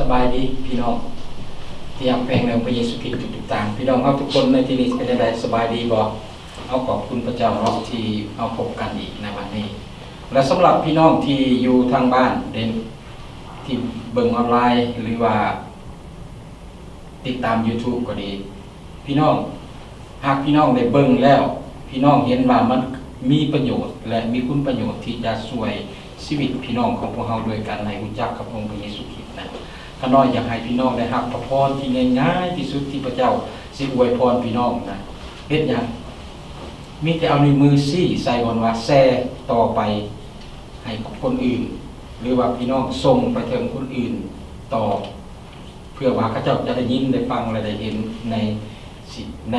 ສະບາຍດີພີ່ນ້ອງທີ່ຮັກແພງໃນອົງພະເຢຊູຄຣິດທຸກໆທ່ານ. ພີ່ນ້ອງເຮົາທຸກຄົນໃນທີ່ນີ້ເປັນຈັ່ງໃດ? ສະບາຍດີບໍ່? ເຮົາຂອບຄຸນພະເຈົ້າເນາະ ທີ່ເຮົາພົບກັນອີກໃນວັນນີ້ ແລະ ສຳລັບພີ່ນ້ອງທີ່ຢູ່ທາງບ້ານເດ ທີ່ເບິ່ງອອນລາຍ ຫຼືວ່າ ຕິດຕາມ YouTube ກໍດີ, ພີ່ນ້ອງ ຫາກພີ່ນ້ອງໄດ້ເບິ່ງແລ້ວ ພີ່ນ້ອງເຫັນວ່າມັນມີປະໂຫຍດ ແລະ ມີຄຸນປະໂຫຍດທີ່ຈະຊ່ວຍຊີວິດພີ່ນ້ອງຂອງພວກເຮົາ ໂດຍການໃຫ້ຮູ້ຈັກກັບອົງພະເຢຊູຄຣິດນັ້ນ, ຂ້ານ້ອຍຢາກໃຫ້ພີ່ນ້ອງໄດ້ຮັບພະພອນທີ່ງ່າຍໆທີ່ສຸດທີ່ພະເຈົ້າຊິອວຍພອນພີ່ນ້ອງນະ. ເຮັດຫຍັງ? ມີແຕ່ເອົານິ້ວມືຊີ້ໃສ່ບ່ອນວ່າແຊຕໍ່ໄປໃຫ້ກັບຄົນອື່ນ ຫຼືວ່າພີ່ນ້ອງສົ່ງໄປເຖິງຄົນອື່ນຕໍ່ ເພື່ອວ່າເຂົາເຈົ້າຈະໄດ້ຍິນໄດ້ຟັງ ແລະ ໄດ້ເຫັນໃນ ໃນ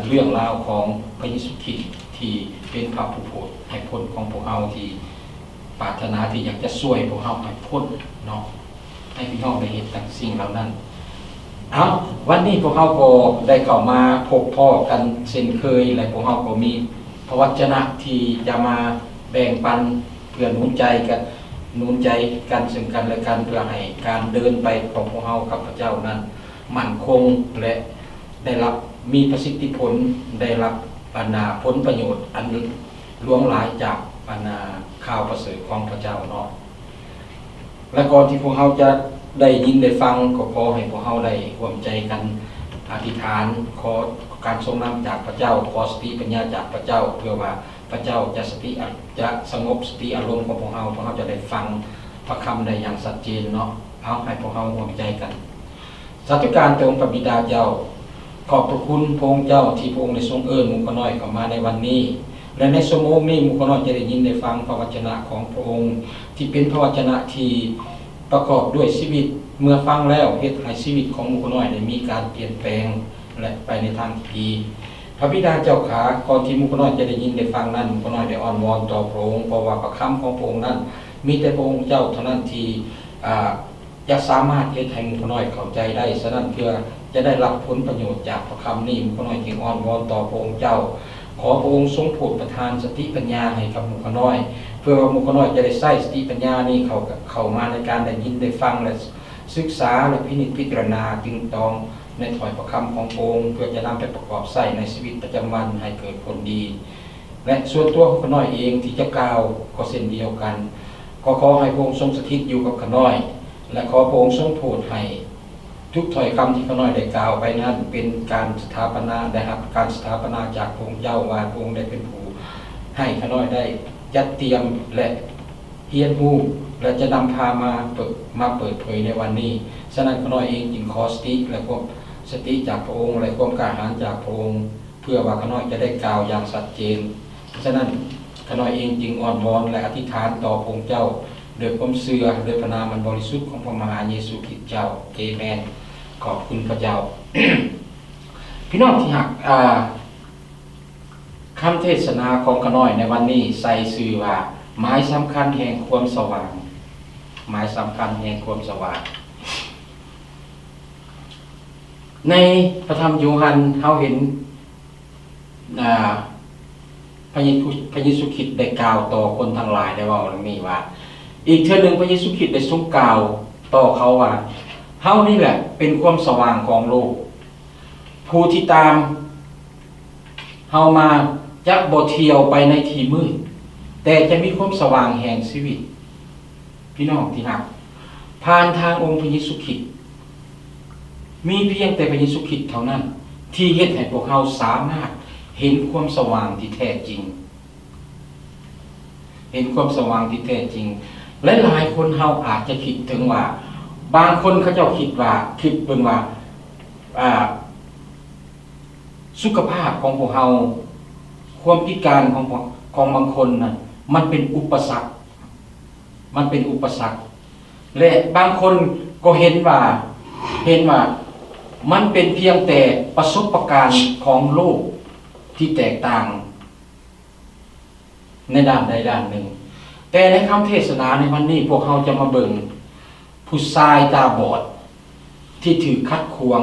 ເລື່ອງລາວຂອງພະເຢຊູຄຣິດ ທີ່ເປັນພະຜູ້ໂຜດໃຫ້ພົ້ນຂອງພວກເຮົາ ທີ່ປາດຖະໜາທີ່ຢາກຈະຊ່ວຍພວກເຮົາໃຫ້ພົ້ນເນາະ. ໃຫ້ພີ່ນ້ອງໄດ້ເຮັດຕາມສິ່ງເຫຼົ່ານັ້ນ. ເອົາ, ວັນນີ້ພວກເຮົາກໍໄດ້ເຂົ້າມາພົບພໍ້ກັນເຊັ່ນເຄີຍ ແລະ ພວກເຮົາກໍມີພະວັດຈະນະທີ່ຈະມາແບ່ງປັນ ເພື່ອໜູນໃຈກັນ, ໜູນໃຈກັນເຊິ່ງກັນແລະກັນ ເພື່ອໃຫ້ການເດີນໄປຂອງພວກເຮົາກັບພະເຈົ້ານັ້ນໝັ້ນຄົງ ແລະ ໄດ້ຮັບ ມີປະສິດທິຜົນ, ໄດ້ຮັບອັນນ່າ ຜົນປະໂຫຍດອັນຫຼວງຫຼາຍຈາກອັນນ່າ ຂ່າວປະເສີດຂອງພະເຈົ້າເນາະ. ແລະ ກ່ອນທີ່ພວກເຮົາຈະໄດ້ຍິນໄດ້ຟັງ, ກໍຂໍໃຫ້ພວກເຮົາໄດ້ຮ່ວມໃຈກັນອະທິຖານ, ຂໍການຊົງນຳຈາກພະເຈົ້າ, ຂໍສະຕິປັນຍາຈາກພະເຈົ້າ, ເພື່ອວ່າພະເຈົ້າຈະສະຕິ ຈະສະຫງົບສະຕິອາລົມຂອງພວກເຮົາ, ພວກເຮົາຈະໄດ້ຟັງພະຄຳໄດ້ຢ່າງຊັດເຈນເນາະ. ເອົາ, ໃຫ້ພວກເຮົາຮ່ວມໃຈກັນ. ສາທຸການແດ່ອົງພະບິດາເຈົ້າ, ຂອບພະຄຸນພະອົງເຈົ້າທີ່ພະອົງໄດ້ຊົງເອີ້ນໝູ່ຂ້ານ້ອຍເຂົ້າມາໃນວັນນີ້ ແລະ ໃນຊົ່ວໂມງນີ້ ໝູ່ຂ້ານ້ອຍຈະໄດ້ຍິນໄດ້ຟັງພະວັດຈະນະຂອງພະອົງ ທີ່ເປັນພະວັດຈະນະທີ່ປະກອບດ້ວຍຊີວິດ. ເມື່ອຟັງແລ້ວ ເຮັດໃຫ້ຊີວິດຂອງໝູ່ຂ້ານ້ອຍໄດ້ມີການປ່ຽນແປງ ແລະ ໄປໃນທາງທີ່ດີ. ພະບິດາເຈົ້າຂາ, ກ່ອນທີ່ໝູ່ຂ້ານ້ອຍຈະໄດ້ຍິນໄດ້ຟັງນັ້ນ, ໝູ່ຂ້ານ້ອຍໄດ້ອ້ອນວອນຕໍ່ພະອົງ, ເພາະວ່າພະຄຳຂອງພະອົງນັ້ນ ມີແຕ່ພະອົງເຈົ້າເທົ່ານັ້ນທີ່ ອາ ຈະສາມາດເຮັດໃຫ້ໝູ່ຂ້ານ້ອຍເຂົ້າໃຈໄດ້. ສະນັ້ນ ເພື່ອຈະໄດ້ຮັບຜົນປະໂຫຍດຈາກພະຄຳນີ້, ໝູ່ຂ້ານ້ອຍຈຶ່ງອ້ອນວອນຕໍ່ພະອົງເຈົ້າ, ຂໍພະອົງຊົງໂຜດປະທານສະຕິປັນຍາໃຫ້ກັບໝູ່ຂ້ານ້ອຍ, ເພື່ອວ່າໝູ່ຂ້ານ້ອຍຈະໄດ້ໃຊ້ສະຕິປັນຍານີ້ເຂົ້າ ເຂົ້າມາໃນການໄດ້ຍິນໄດ້ຟັງ ແລະ ສຶກສາ ແລະ ພິນິດພິຈາລະນາຕຶງຕອງໃນຖ້ອຍພະຄຳຂອງພະອົງ, ເພື່ອຈະນຳໄປປະກອບໃຊ້ໃນຊີວິດປະຈຳວັນໃຫ້ເກີດຜົນດີ. ແລະ ສ່ວນຕົວຂອງຂ້ານ້ອຍເອງທີ່ຈະກ່າວ ກໍເຊັ່ນດຽວກັນ, ກໍຂໍໃຫ້ພະອົງຊົງສະຖິດຢູ່ກັບຂ້ານ້ອຍ ແລະ ຂໍພະອົງຊົງໂຜດໃຫ້ທຸກຖ້ອຍຄຳທີ່ຂ້ານ້ອຍໄດ້ກ່າວໄປນັ້ນ ເປັນການສະຖາປະນາ, ໄດ້ຮັບການສະຖາປະນາຈາກພະອົງເຈົ້າ ວ່າພະອົງໄດ້ເປັນຜູ້ໃຫ້ຂ້ານ້ອຍໄດ້ຈັດຕຽມ ແລະ ຮຽນຮູ້ ແລະ ຈະນຳພາມາເປີດ ມາເປີດເຜີຍໃນວັນນີ້. ສະນັ້ນ ຂ້ານ້ອຍເອງຈຶ່ງຂໍສະຕິ ແລະ ຄວາມ ສະຕິຈາກພະອົງ ແລະ ຄວາມກ້າຫານຈາກພະອົງ ເພື່ອວ່າຂ້ານ້ອຍຈະໄດ້ກ່າວຢ່າງຊັດເຈນ. ສະນັ້ນ ຂ້ານ້ອຍເອງຈຶ່ງອ້ອນວອນ ແລະ ອະທິຖານຕໍ່ພະອົງເຈົ້າ ດ້ວຍຄວາມເຊື່ອ ດ້ວຍພະນາມອັນບໍລິສຸດຂອງພະມະຫາເຢຊູຄຣິດເຈົ້າ. ເອເມນ. ຂອບຄຸນພະເຈົ້າ. ພີ່ນ້ອງທີ່ຮັກ, ອາ, ຄຳເທດສະໜາຂອງຂ້ານ້ອຍໃນວັນນີ້ໃສ່ຊື່ວ່າ ໝາຍສຳຄັນແຫ່ງຄວາມສະຫວ່າງ, ໝາຍສຳຄັນແຫ່ງຄວາມສະຫວ່າງ. ໃນພະທຳໂຢຮັນ ເຮົາເຫັນ ອາ ພະເຢຊູ ພະເຢຊູຄຣິດໄດ້ກ່າວຕໍ່ຄົນທັງຫຼາຍ ໄດ້ເວົ້າດັ່ງນີ້ວ່າ, ອີກເທື່ອໜຶ່ງ ພະເຢຊູຄຣິດໄດ້ຊົງກ່າວຕໍ່ເຂົາວ່າ, ເຮົານີ້ແຫຼະເປັນຄວາມສະຫວ່າງຂອງໂລກ, ຜູ້ທີ່ຕາມເຮົາມາຈະບໍ່ທ່ຽວໄປໃນທີ່ມືດ, ແຕ່ຈະມີຄວາມສະຫວ່າງແຫ່ງຊີວິດ. ພີ່ນ້ອງທີ່ຮັກ, ຜ່ານທາງອົງພະເຢຊູຄຣິດ, ມີພຽງແຕ່ພະເຢຊູຄຣິດເທົ່ານັ້ນ ທີ່ເຮັດໃຫ້ພວກເຮົາສາມາດເຫັນຄວາມສະຫວ່າງທີ່ແທ້ຈິງ, ເຫັນຄວາມສະຫວ່າງທີ່ແທ້ຈິງ. ຫຼາຍໆຄົນເຮົາອາດຈະຄິດເຖິງວ່າ, ບາງຄົນເຂົາເຈົ້າຄິດວ່າ, ຄິດເບິ່ງວ່າ, ອາ, ສຸຂະພາບຂອງພວກເຮົາ, ຄວາມພິການຂອງ, ຂອງບາງຄົນນະ, ມັນເປັນອຸປະສັກ, ມັນເປັນອຸປະສັກ. ແລະ ບາງຄົນກໍເຫັນວ່າ, ເຫັນວ່າມັນເປັນພຽງແຕ່ປະສົບປະການຂອງໂລກທີ່ແຕກຕ່າງໃນດ້ານໃດດ້ານໜຶ່ງ. ແຕ່ໃນຄຳເທດສະໜາໃນວັນນີ້, ພວກເຮົາຈະມາເບິ່ງຜູ້ຊາຍຕາບອດ ທີ່ຖືກຂັດຂວາງ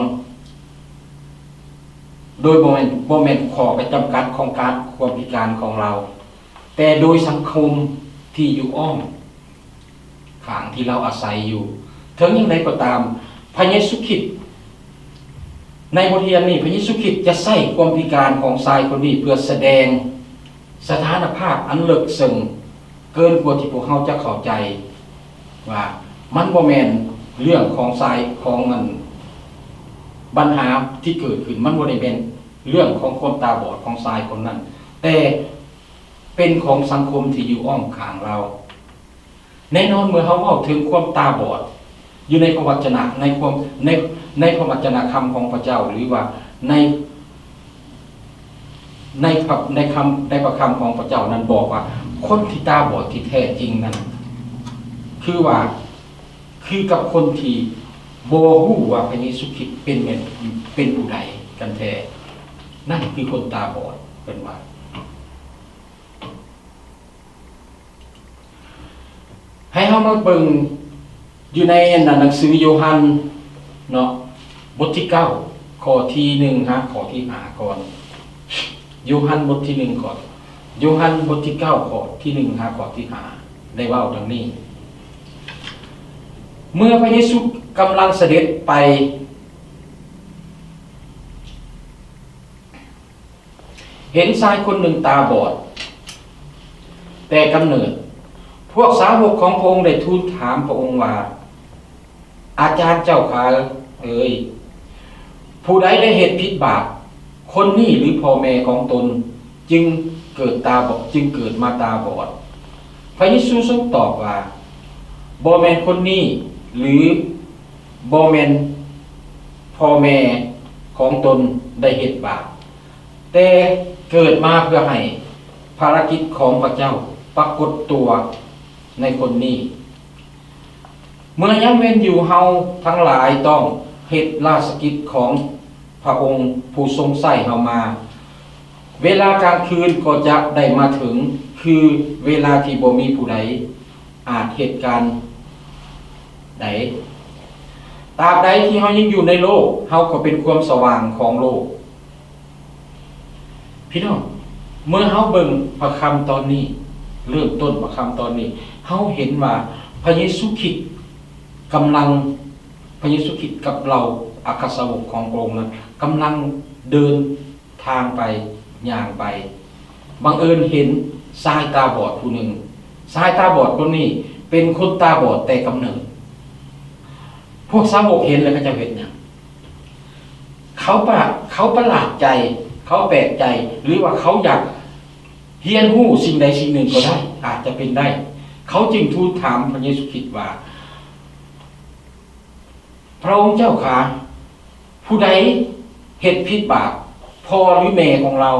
ໂດຍບໍ່ແມ່ນ, ບໍ່ແມ່ນຂໍ້ໄປຈຳກັດຂອງການຄວາມພິການຂອງລາວ, ແຕ່ໂດຍສັງຄົມທີ່ຢູ່ອ້ອມຂ້າງທີ່ລາວອາໄສຢູ່. ເຖິງຢ່າງໃດກໍຕາມ, ພະເຢຊູຄຣິດ ໃນບົດຮຽນນີ້, ພະເຢຊູຄຣິດຈະໃຊ້ຄວາມພິການຂອງຊາຍຄົນນີ້ເພື່ອສະແດງສະຖານະພາບອັນເລິກເຊິ່ງເກີນກວ່າທີ່ພວກເຮົາຈະເຂົ້າໃຈ, ວ່າມັນບໍ່ແມ່ນເລື່ອງຂອງຊາຍ, ຂອງອັນ, ບັນຫາທີ່ເກີດຂຶ້ນ, ມັນບໍ່ໄດ້ແມ່ນເລື່ອງຂອງຄວາມຕາບອດຂອງຊາຍຄົນນັ້ນ, ແຕ່ເປັນຂອງສັງຄົມທີ່ຢູ່ອ້ອມຂ້າງລາວ. ແນ່ນອນ, ເມື່ອເຮົາເວົ້າເຖິງຄວາມຕາບອດຢູ່ໃນພະວັດຈະນະ, ໃນຄວາມ, ໃນ, ໃນພະວັດຈະນະຄຳຂອງພະເຈົ້າ, ຫຼືວ່າໃນ, ໃນພະ, ໃນຄຳ, ໃນພະຄຳຂອງພະເຈົ້ານັ້ນບອກວ່າ ຄົນທີ່ຕາບອດທີ່ແທ້ຈິງນັ້ນ ຄືວ່າ, ຄືກັບຄົນທີ່ບໍ່ຮູ້ວ່າພະເຢຊູຄຣິດເປັນແມ່ນ, ເປັນຜູ້ໃດກັນແທ້, ນັ້ນຄືຄົນຕາບອດ, ເພິ່ນວ່າ. ໃຫ້ເຮົາມາເບິ່ງຢູ່ໃນອັນໜັງສືໂຍຮັນເນາະ, ບົດທີເກົ້າ ຂໍ້ທີໜຶ່ງຫາຂໍ້ທີຫ້າກ່ອນ. ໂຍຮັນບົດທີໜຶ່ງ ຂໍ້, ໂຍຮັນບົດທີເກົ້າ ຂໍ້ທີໜຶ່ງຫາຂໍ້ທີຫ້າ ໄດ້ເວົ້າດັ່ງນີ້: ເມື່ອພະເຢຊູກຳລັງສະເດັດໄປ ເຫັນຊາຍຄົນໜຶ່ງຕາບອດແຕ່ກຳເນີດ. ພວກສາວົກຂອງພະອົງໄດ້ທູນຖາມພະອົງວ່າ, ອາຈານເຈົ້າຂ້າເອີຍ, ຜູ້ໃດໄດ້ເຮັດຜິດບາບ, ຄົນນີ້ ຫຼື ພໍ່ແມ່ຂອງຕົນ ຈຶ່ງເກີດຕາບອດ, ຈຶ່ງເກີດມາຕາບອດ? ພະເຢຊູຊົງຕອບວ່າ, ບໍ່ແມ່ນຄົນນີ້ ຫຼື ບໍ່ແມ່ນພໍ່ແມ່ຂອງຕົນໄດ້ເຮັດບາບ, ແຕ່ເກີດມາເພື່ອໃຫ້ພາລະກິດຂອງພະເຈົ້າປາກົດຕົວໃນຄົນນີ້. ເມື່ອຍັງເປັນຢູ່, ເຮົາທັງຫຼາຍຕ້ອງເຮັດລາຊະກິດຂອງພະອົງຜູ້ຊົງໃຊ້ເຮົາມາ. ເວລາກາງຄືນກໍຈະໄດ້ມາເຖິງ, ຄືເວລາທີ່ບໍ່ມີຜູ້ໃດອາດເຮັດການໃດ. ຕາບໃດທີ່ເຮົາຍັງຢູ່ໃນໂລກ, ເຮົາກໍເປັນຄວາມສະຫວ່າງຂອງໂລກ. ພີ່ນ້ອງ, ເມື່ອເຮົາເບິ່ງພະຄຳຕອນນີ້, ເລີ່ມຕົ້ນພະຄຳຕອນນີ້, ເຮົາເຫັນວ່າພະເຢຊູຄຣິດກຳລັງ, ພະເຢຊູຄຣິດກັບເຫຼົ່າອັກຄະສາວົກຂອງພະອົງນັ້ນ ກຳລັງເດີນ ທາງໄປ, ຍ່າງໄປ, ບັງເອີນເຫັນຊາຍຕາບອດຜູ້ໜຶ່ງ. ຊາຍຕາບອດຄົນນີ້ເປັນຄົນຕາບອດແຕ່ກຳເນີດ. ພວກສາວົກເຫັນແລ້ວເຂົາເຈົ້າເຮັດຫຍັງ? ເຂົາປະ, ເຂົາປະຫຼາດໃຈ, ເຂົາແປກໃຈ, ຫຼືວ່າເຂົາຢາກຮຽນຮູ້ສິ່ງໃດສິ່ງໜຶ່ງກໍໄດ້, ອາດຈະເປັນໄດ້. ເຂົາຈຶ່ງທູນຖາມພະເຢຊູຄຣິດວ່າ, ພະອົງເຈົ້າຂ້າ, ຜູ້ໃດເຮັດຜິດບາບພໍ່ ຫຼື ແມ່ຂອງລາວ,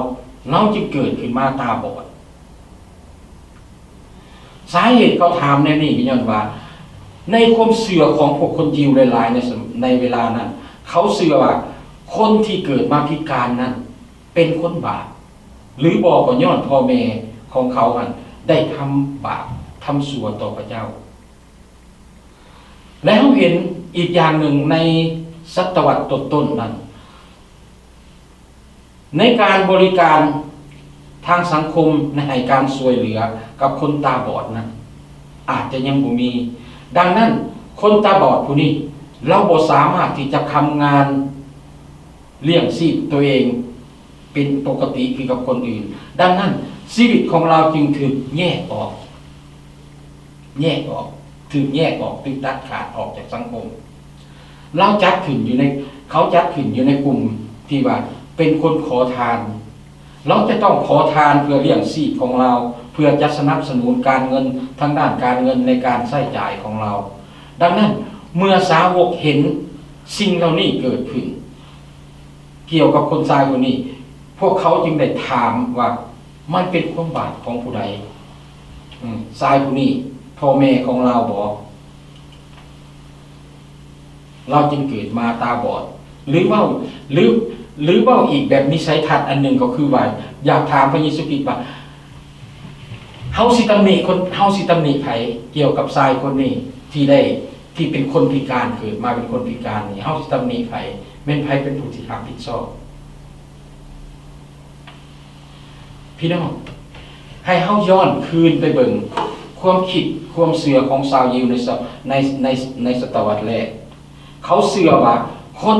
ລາວຈຶ່ງເກີດຂຶ້ນມາຕາບອດ? ສາເຫດເຂົາຖາມແນວນີ້ກໍຍ້ອນວ່າ ໃນຄວາມເຊື່ອຂອງພວກຄົນຢິວຫຼາຍໆ ໃນສະ, ໃນເວລານັ້ນ, ເຂົາເຊື່ອວ່າຄົນທີ່ເກີດມາພິການນັ້ນເປັນຄົນບາບ ຫຼືບໍ່ກໍຍ້ອນພໍ່ແມ່ຂອງເຂົາຫັ້ນໄດ້ທຳບາບ, ທຳຊົ່ວຕໍ່ພະເຈົ້າ. ແລະ ເຮົາເຫັນອີກຢ່າງໜຶ່ງໃນສະຕະວັດຕົ້ນໆນັ້ນ, ໃນການບໍລິການທາງສັງຄົມ, ໃນໃຫ້ການຊ່ວຍເຫຼືອກັບຄົນຕາບອດນັ້ນ ອາດຈະຍັງບໍ່ມີ. ດັ່ງນັ້ນ, ຄົນຕາບອດຜູ້ນີ້ ລາວບໍ່ສາມາດທີ່ຈະທຳງານລ້ຽງຊີບຕົວເອງ ເປັນປົກກະຕິຄືກັບຄົນອື່ນ. ດັ່ງນັ້ນ, ຊີວິດຂອງລາວຈຶ່ງຖືກແຍກອອກ, ແຍກອອກ, ຖືກແຍກອອກ, ຖືກຕັດຂາດອອກຈາກສັງຄົມ. ລາວຈັດຂຶ້ນຢູ່ໃນ, ເຂົາຈັດຂຶ້ນຢູ່ໃນກຸ່ມທີ່ວ່າເປັນຄົນຂໍທານ. ລາວຈະຕ້ອງຂໍທານເພື່ອລ້ຽງຊີບຂອງລາວ, ເພື່ອຈັດສະໜັບສະໜູນການເງິນ, ທາງດ້ານການເງິນໃນການໃຊ້ຈ່າຍຂອງລາວ. ດັ່ງນັ້ນ, ເມື່ອສາວົກເຫັນສິ່ງເຫຼົ່ານີ້ເກີດຂຶ້ນ ກ່ຽວກັບຄົນຊາຍຜູ້ນີ້, ພວກເຂົາຈຶ່ງໄດ້ຖາມວ່າ ມັນເປັນຄວາມບາບຂອງຜູ້ໃດ? ອືມ, ຊາຍຜູ້ນີ້ ພໍ່ແມ່ຂອງລາວບໍ? ລາວຈຶ່ງເກີດມາຕາບອດ. ຫຼືເວົ້າ, ຫຼື, ຫຼືເວົ້າອີກແບບມີໄສທັດອັນໜຶ່ງກໍຄືວ່າ ຢາກຖາມພະເຢຊູຄຣິດວ່າ ເຮົາຊິຕຳໜິຄົນ, ເຮົາຊິຕຳໜິໃຜກ່ຽວກັບຊາຍຄົນນີ້ທີ່ໄດ້, ທີ່ເປັນຄົນພິການ, ເກີດມາເປັນຄົນພິການນີ້, ເຮົາຊິຕຳໜິໃຜ? ແມ່ນໃຜເປັນຜູ້ທີ່ຮັບຜິດຊອບ? ພີ່ນ້ອງ, ໃຫ້ເຮົາຍ້ອນຄືນໄປເບິ່ງຄ ຄວາມຄິດຄວາມເຊື່ອຂອງຊາວຢິວໃນສະ ໃນ ໃນ ໃນສະຕະວັດແລກ. ເຂົາເຊື່ອວ່າຄົນ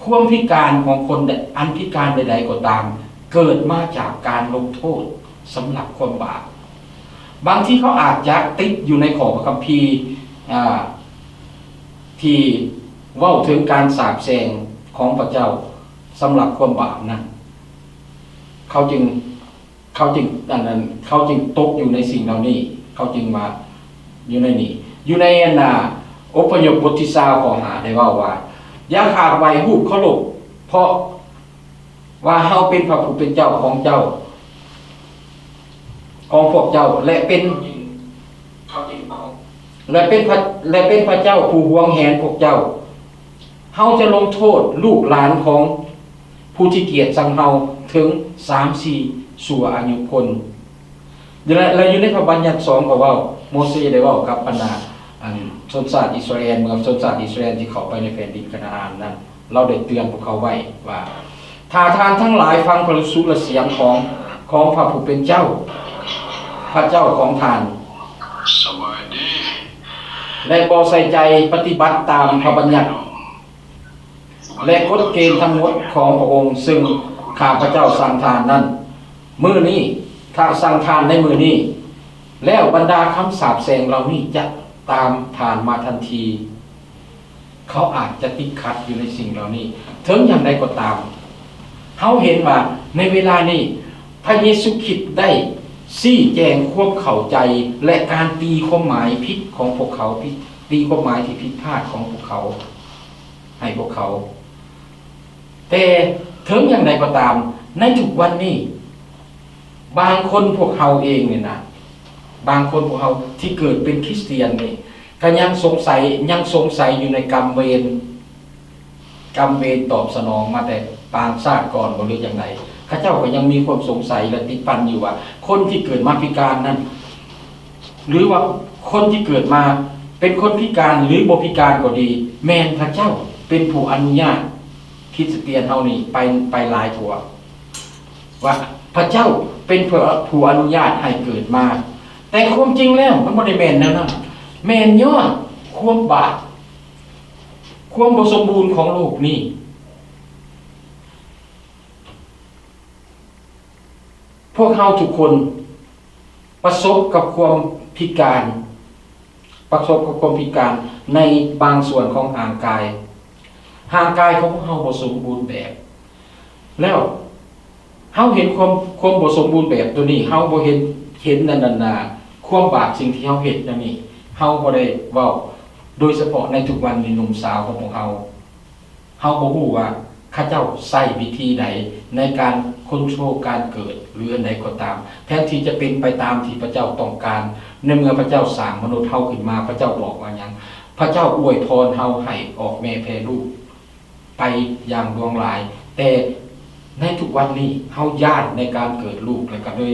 ຄວາມພິການຂອງຄົນໃດ ອັນພິການໃດໆກໍຕາມ ເກີດມາຈາກການລົງໂທດສຳລັບຄວາມບາບ. ບາງທີເຂົາອາດຈະຕິດຢູ່ໃນຂໍ້ພະຄຳພີ ອາ ທີ່ເວົ້າເຖິງການສາບແຊ່ງຂອງພະເຈົ້າສຳລັບຄວາມບາບນັ້ນ ເຂົາຈຶ່ງ ເຂົາຈຶ່ງ ອັນນັ້ນ ເຂົາຈຶ່ງຕົກຢູ່ໃນສິ່ງເຫຼົ່ານີ້ ເຂົາຈຶ່ງວ່າຢູ່ໃນນີ້ ຢູ່ໃນອັນນ່າ ອົບພະຍົບບົດທີຊາວ ຂໍ້ຫ້າ ໄດ້ເວົ້າວ່າ ຢ່າຂາບໄຫວ້ຮູບເຄົາລົບ ເພາະວ່າເຮົາເປັນພະຜູ້ເປັນເຈົ້າຂອງເຈົ້າ ຂອງພວກເຈົ້າ ແລະ ເປັນ ແລະ ເປັນພະ ແລະ ເປັນພະເຈົ້າຜູ້ຫວງແຫນພວກເຈົ້າ. ເຮົາຈະລົງໂທດລູກຫຼານຂອງຜູ້ທີ່ກຽດຊັງເຮົາເຖິງສາມສີ່ຊົ່ວອາຍຸຄົນ. ແລະ ແລະ ຢູ່ໃນພະບັນຍັດສອງກໍເວົ້າ ໂມເຊໄດ້ເວົ້າກັບບັນດາ ອັນ ຊົນຊາດອິດສະຣາແອນ ເມື່ອຊົນຊາດອິດສະຣາແອນທີ່ເຂົ້າໄປໃນແຜ່ນດິນການາອານນັ້ນ ລາວໄດ້ເຕືອນພວກເຂົາໄວ້ວ່າ ຖ້າທ່ານທັງຫຼາຍຟັງພະສຸລະສຽງຂອງ ຂອງພະຜູ້ເປັນເຈົ້າ ພະເຈົ້າຂອງທ່ານ ສະບາຍດີ ແລະ ບໍ່ໃສ່ໃຈປະຕິບັດຕາມພະບັນຍັດ ແລະ ກົດເກນທັງໝົດຂອງພະອົງ ເຊິ່ງຂ້າພະເຈົ້າສັ່ງທ່ານນັ້ນມື້ນີ້ ຖ້າສັ່ງທ່ານໃນມື້ນີ້ ແລ້ວບັນດາຄຳສາບແຊ່ງເຫຼົ່ານີ້ຈະຕາມທ່ານມາທັນທີ. ເຂົາອາດຈະຕິດຂັດຢູ່ໃນສິ່ງເຫຼົ່ານີ້. ເຖິງຢ່າງໃດກໍຕາມ, ເຮົາເຫັນວ່າໃນເວລານີ້ ພະເຢຊູຄຣິດໄດ້ຊີ້ແຈງຄວາມເຂົ້າໃຈ ແລະ ການຕີຄວາມໝາຍຜິດຂອງພວກເຂົາ, ຕີຄວາມໝາຍທີ່ຜິດພາດຂອງພວກເຂົາໃຫ້ພວກເຂົາ. ແຕ່ເຖິງຢ່າງໃດກໍຕາມ, ໃນທຸກວັນນີ້ ບາງຄົນພວກເຮົາເອງນີ້ນະ, ບາງຄົນພວກເຮົາທີ່ເກີດເປັນຄຣິສຕຽນນີ້ ກໍຍັງສົງໄສ, ຍັງສົງໄສຢູ່ໃນກຳເວນ, ກຳເວນຕອບສະໜອງມາແຕ່ປາງຊາດກ່ອນບໍ່ ຫຼືຈັ່ງໃດ? ເຂົາເຈົ້າກໍຍັງມີຄວາມສົງໄສ ແລະ ຕິດພັນຢູ່ວ່າ ຄົນທີ່ເກີດມາພິການນັ້ນ ຫຼືວ່າຄົນທີ່ເກີດມາເປັນຄົນພິການ ຫຼືບໍ່ພິການກໍດີ, ແມ່ນພະເຈົ້າເປັນຜູ້ອະນຸຍາດຄຣິສຕຽນເຮົານີ້ໄປ, ໄປຫຼາຍກວ່າ ວ່າພະເຈົ້າເປັນຜູ້, ຜູ້ອະນຸຍາດໃຫ້ເກີດມາ. ແຕ່ຄວາມຈິງແລ້ວມັນບໍ່ໄດ້ແມ່ນແນວນັ້ນ. ແມ່ນຍ້ອນຄວາມບາບ, ຄວາມບໍ່ສົມບູນຂອງໂລກນີ້. ພວກເຮົາທຸກຄົນປະສົບກັບຄວາມພິການ, ປະສົບກັບຄວາມພິການໃນບາງສ່ວນຂອງຮ່າງກາຍ. ຮ່າງກາຍຂອງພວກເຮົາບໍ່ສົມບູນແບບ. ແລ້ວເຮົາເຫັນຄວາມ, ຄວາມບໍ່ສົມບູນແບບໂຕນີ້, ເຮົາບໍ່ເຫັນ, ເຫັນອັນນັ້ນນາ, ຄວາມບາບສິ່ງທີ່ເຮົາເຮັດນັ້ນນີ້, ເຮົາບໍ່ໄດ້ເວົ້າ, ໂດຍສະເພາະໃນທຸກວັນນີ້ ໜຸ່ມສາວຂອງພວກເຮົາ. ເຮົາບໍ່ຮູ້ວ່າເຂົາເຈົ້າໃຊ້ວິທີໃດໃນການຄອນໂທຣການເກີດ ຫຼື ອັນໃດກໍຕາມ, ແທນທີ່ຈະເປັນໄປຕາມທີ່ພະເຈົ້າຕ້ອງການ. ໃນເມື່ອພະເຈົ້າສ້າງມະນຸດເຮົາຂຶ້ນມາ, ພະເຈົ້າບອກວ່າຫຍັງ? ພະເຈົ້າອວຍພອນເຮົາໃຫ້ອອກແມ່ແຜ່ລູກໄປຢ່າງຫຼວງຫຼາຍ. ແຕ່ໃນທຸກວັນນີ້ ເຮົາຢ້ານໃນການເກີດລູກ ແລະ ກໍໂດຍ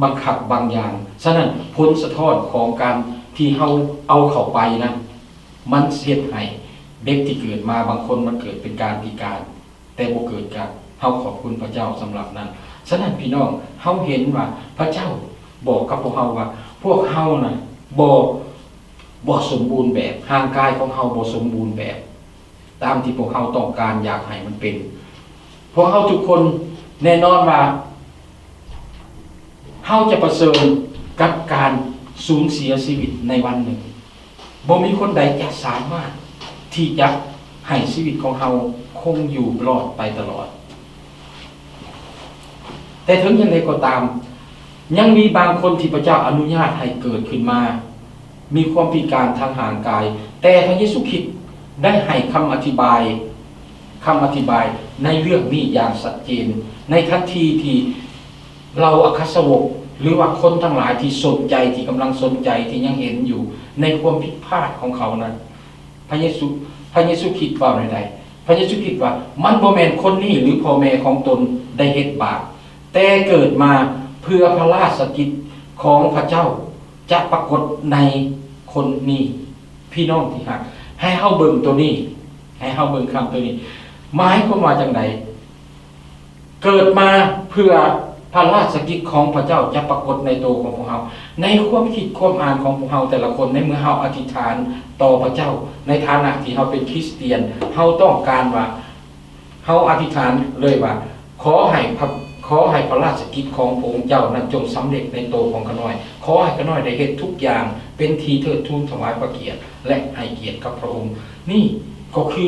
ບັງຄັບບາງຢ່າງ. ສະນັ້ນ ຜົນສະທ້ອນຂອງການທີ່ເຮົາເອົາເຂົ້າໄປນັ້ນ ມັນເຮັດໃຫ້ເດັກທີ່ເກີດມາບາງຄົນມັນເກີດເປັນການພິການ, ແຕ່ບໍ່ເກີດການ. ເຮົາຂອບຄຸນພະເຈົ້າສຳລັບນັ້ນ. ສະນັ້ນ ພີ່ນ້ອງ, ເຮົາເຫັນວ່າພະເຈົ້າບອກກັບພວກເຮົາວ່າ ພວກເຮົານະບໍ່, ບໍ່ສົມບູນແບບ, ຮ່າງກາຍຂອງເຮົາບໍ່ສົມບູນແບບ ຕາມທີ່ພວກເຮົາຕ້ອງການຢາກໃຫ້ມັນເປັນ. ພວກເຮົາທຸກຄົນແນ່ນອນວ່າ ເຮົາຈະປະເຊີນກັບການສູນເສຍຊີວິດໃນວັນໜຶ່ງ. ບໍ່ມີຄົນໃດຈະສາມາດທີ່ຈະໃຫ້ຊີວິດຂອງເຮົາຄົງຢູ່ລອດໄປຕະຫຼອດ. ແຕ່ເຖິງຢ່າງໃດກໍຕາມ, ຍັງມີບາງຄົນທີ່ພະເຈົ້າອະນຸຍາດໃຫ້ເກີດຂຶ້ນມາ ມີຄວາມພິການທາງຮ່າງກາຍ, ແຕ່ພະເຢຊູຄຣິດໄດ້ໃຫ້ຄຳອະທິບາຍ, ຄຳອະທິບາຍໃນເລື່ອງນີ້ຢ່າງຊັດເຈນ ໃນທັນທີທີ່ເຫຼົ່າອັກຄະສາວົກ ຫຼືວ່າຄົນທັງຫຼາຍທີ່ສົນໃຈ, ທີ່ກຳລັງສົນໃຈ, ທີ່ຍັງເຫັນຢູ່ໃນຄວາມຜິດພາດຂອງເຂົານັ້ນ. ພະເຢຊູ, ພະເຢຊູຄຣິດເວົ້າແນວໃດ? ພະເຢຊູຄຣິດວ່າ ມັນບໍ່ແມ່ນຄົນນີ້ ຫຼື ພໍ່ແມ່ຂອງຕົນໄດ້ເຮັດບາບ, ແຕ່ເກີດມາເພື່ອພະລາຊະກິດຂອງພະເຈົ້າຈະປາກົດໃນຄົນນີ້. ພີ່ນ້ອງທີ່ຮັກ, ໃຫ້ເຮົາເບິ່ງໂຕນີ້, ໃຫ້ເຮົາເບິ່ງຄຳໂຕນີ້. ໝາຍຄວາມວ່າຈັ່ງໃດ? ເກີດມາເພື່ອພ ພະລາຊະກິດຂອງພະເຈົ້າຈະປາກົດໃນໂຕຂອງພວກເຮົາ, ໃນຄວາມຄິດຄວາມອ່ານຂອງພວກເຮົາແຕ່ລະຄົນ, ໃນເມື່ອເຮົາອະທິຖານຕໍ່ພະເຈົ້າ ໃນຖານະທີ່ເຮົາເປັນຄຣິສຕຽນ, ເຮົາຕ້ອງການວ່າ ເຮົາອະທິຖານເລີຍວ່າ ຂໍໃຫ້ພະ ຂໍໃຫ້ພະລາຊະກິດຂອງພະອົງເຈົ້ານັ້ນຈົ່ງສຳເລັດໃນໂຕຂອງຂ້ານ້ອຍ. ຂໍໃຫ້ຂ້ານ້ອຍໄດ້ເຮັດທຸກຢ່າງເປັນທີ່ເທີດທູນຖວາຍພະກຽດ ແລະ ໃຫ້ກຽດກັບພະອົງ. ນີ້ກໍຄື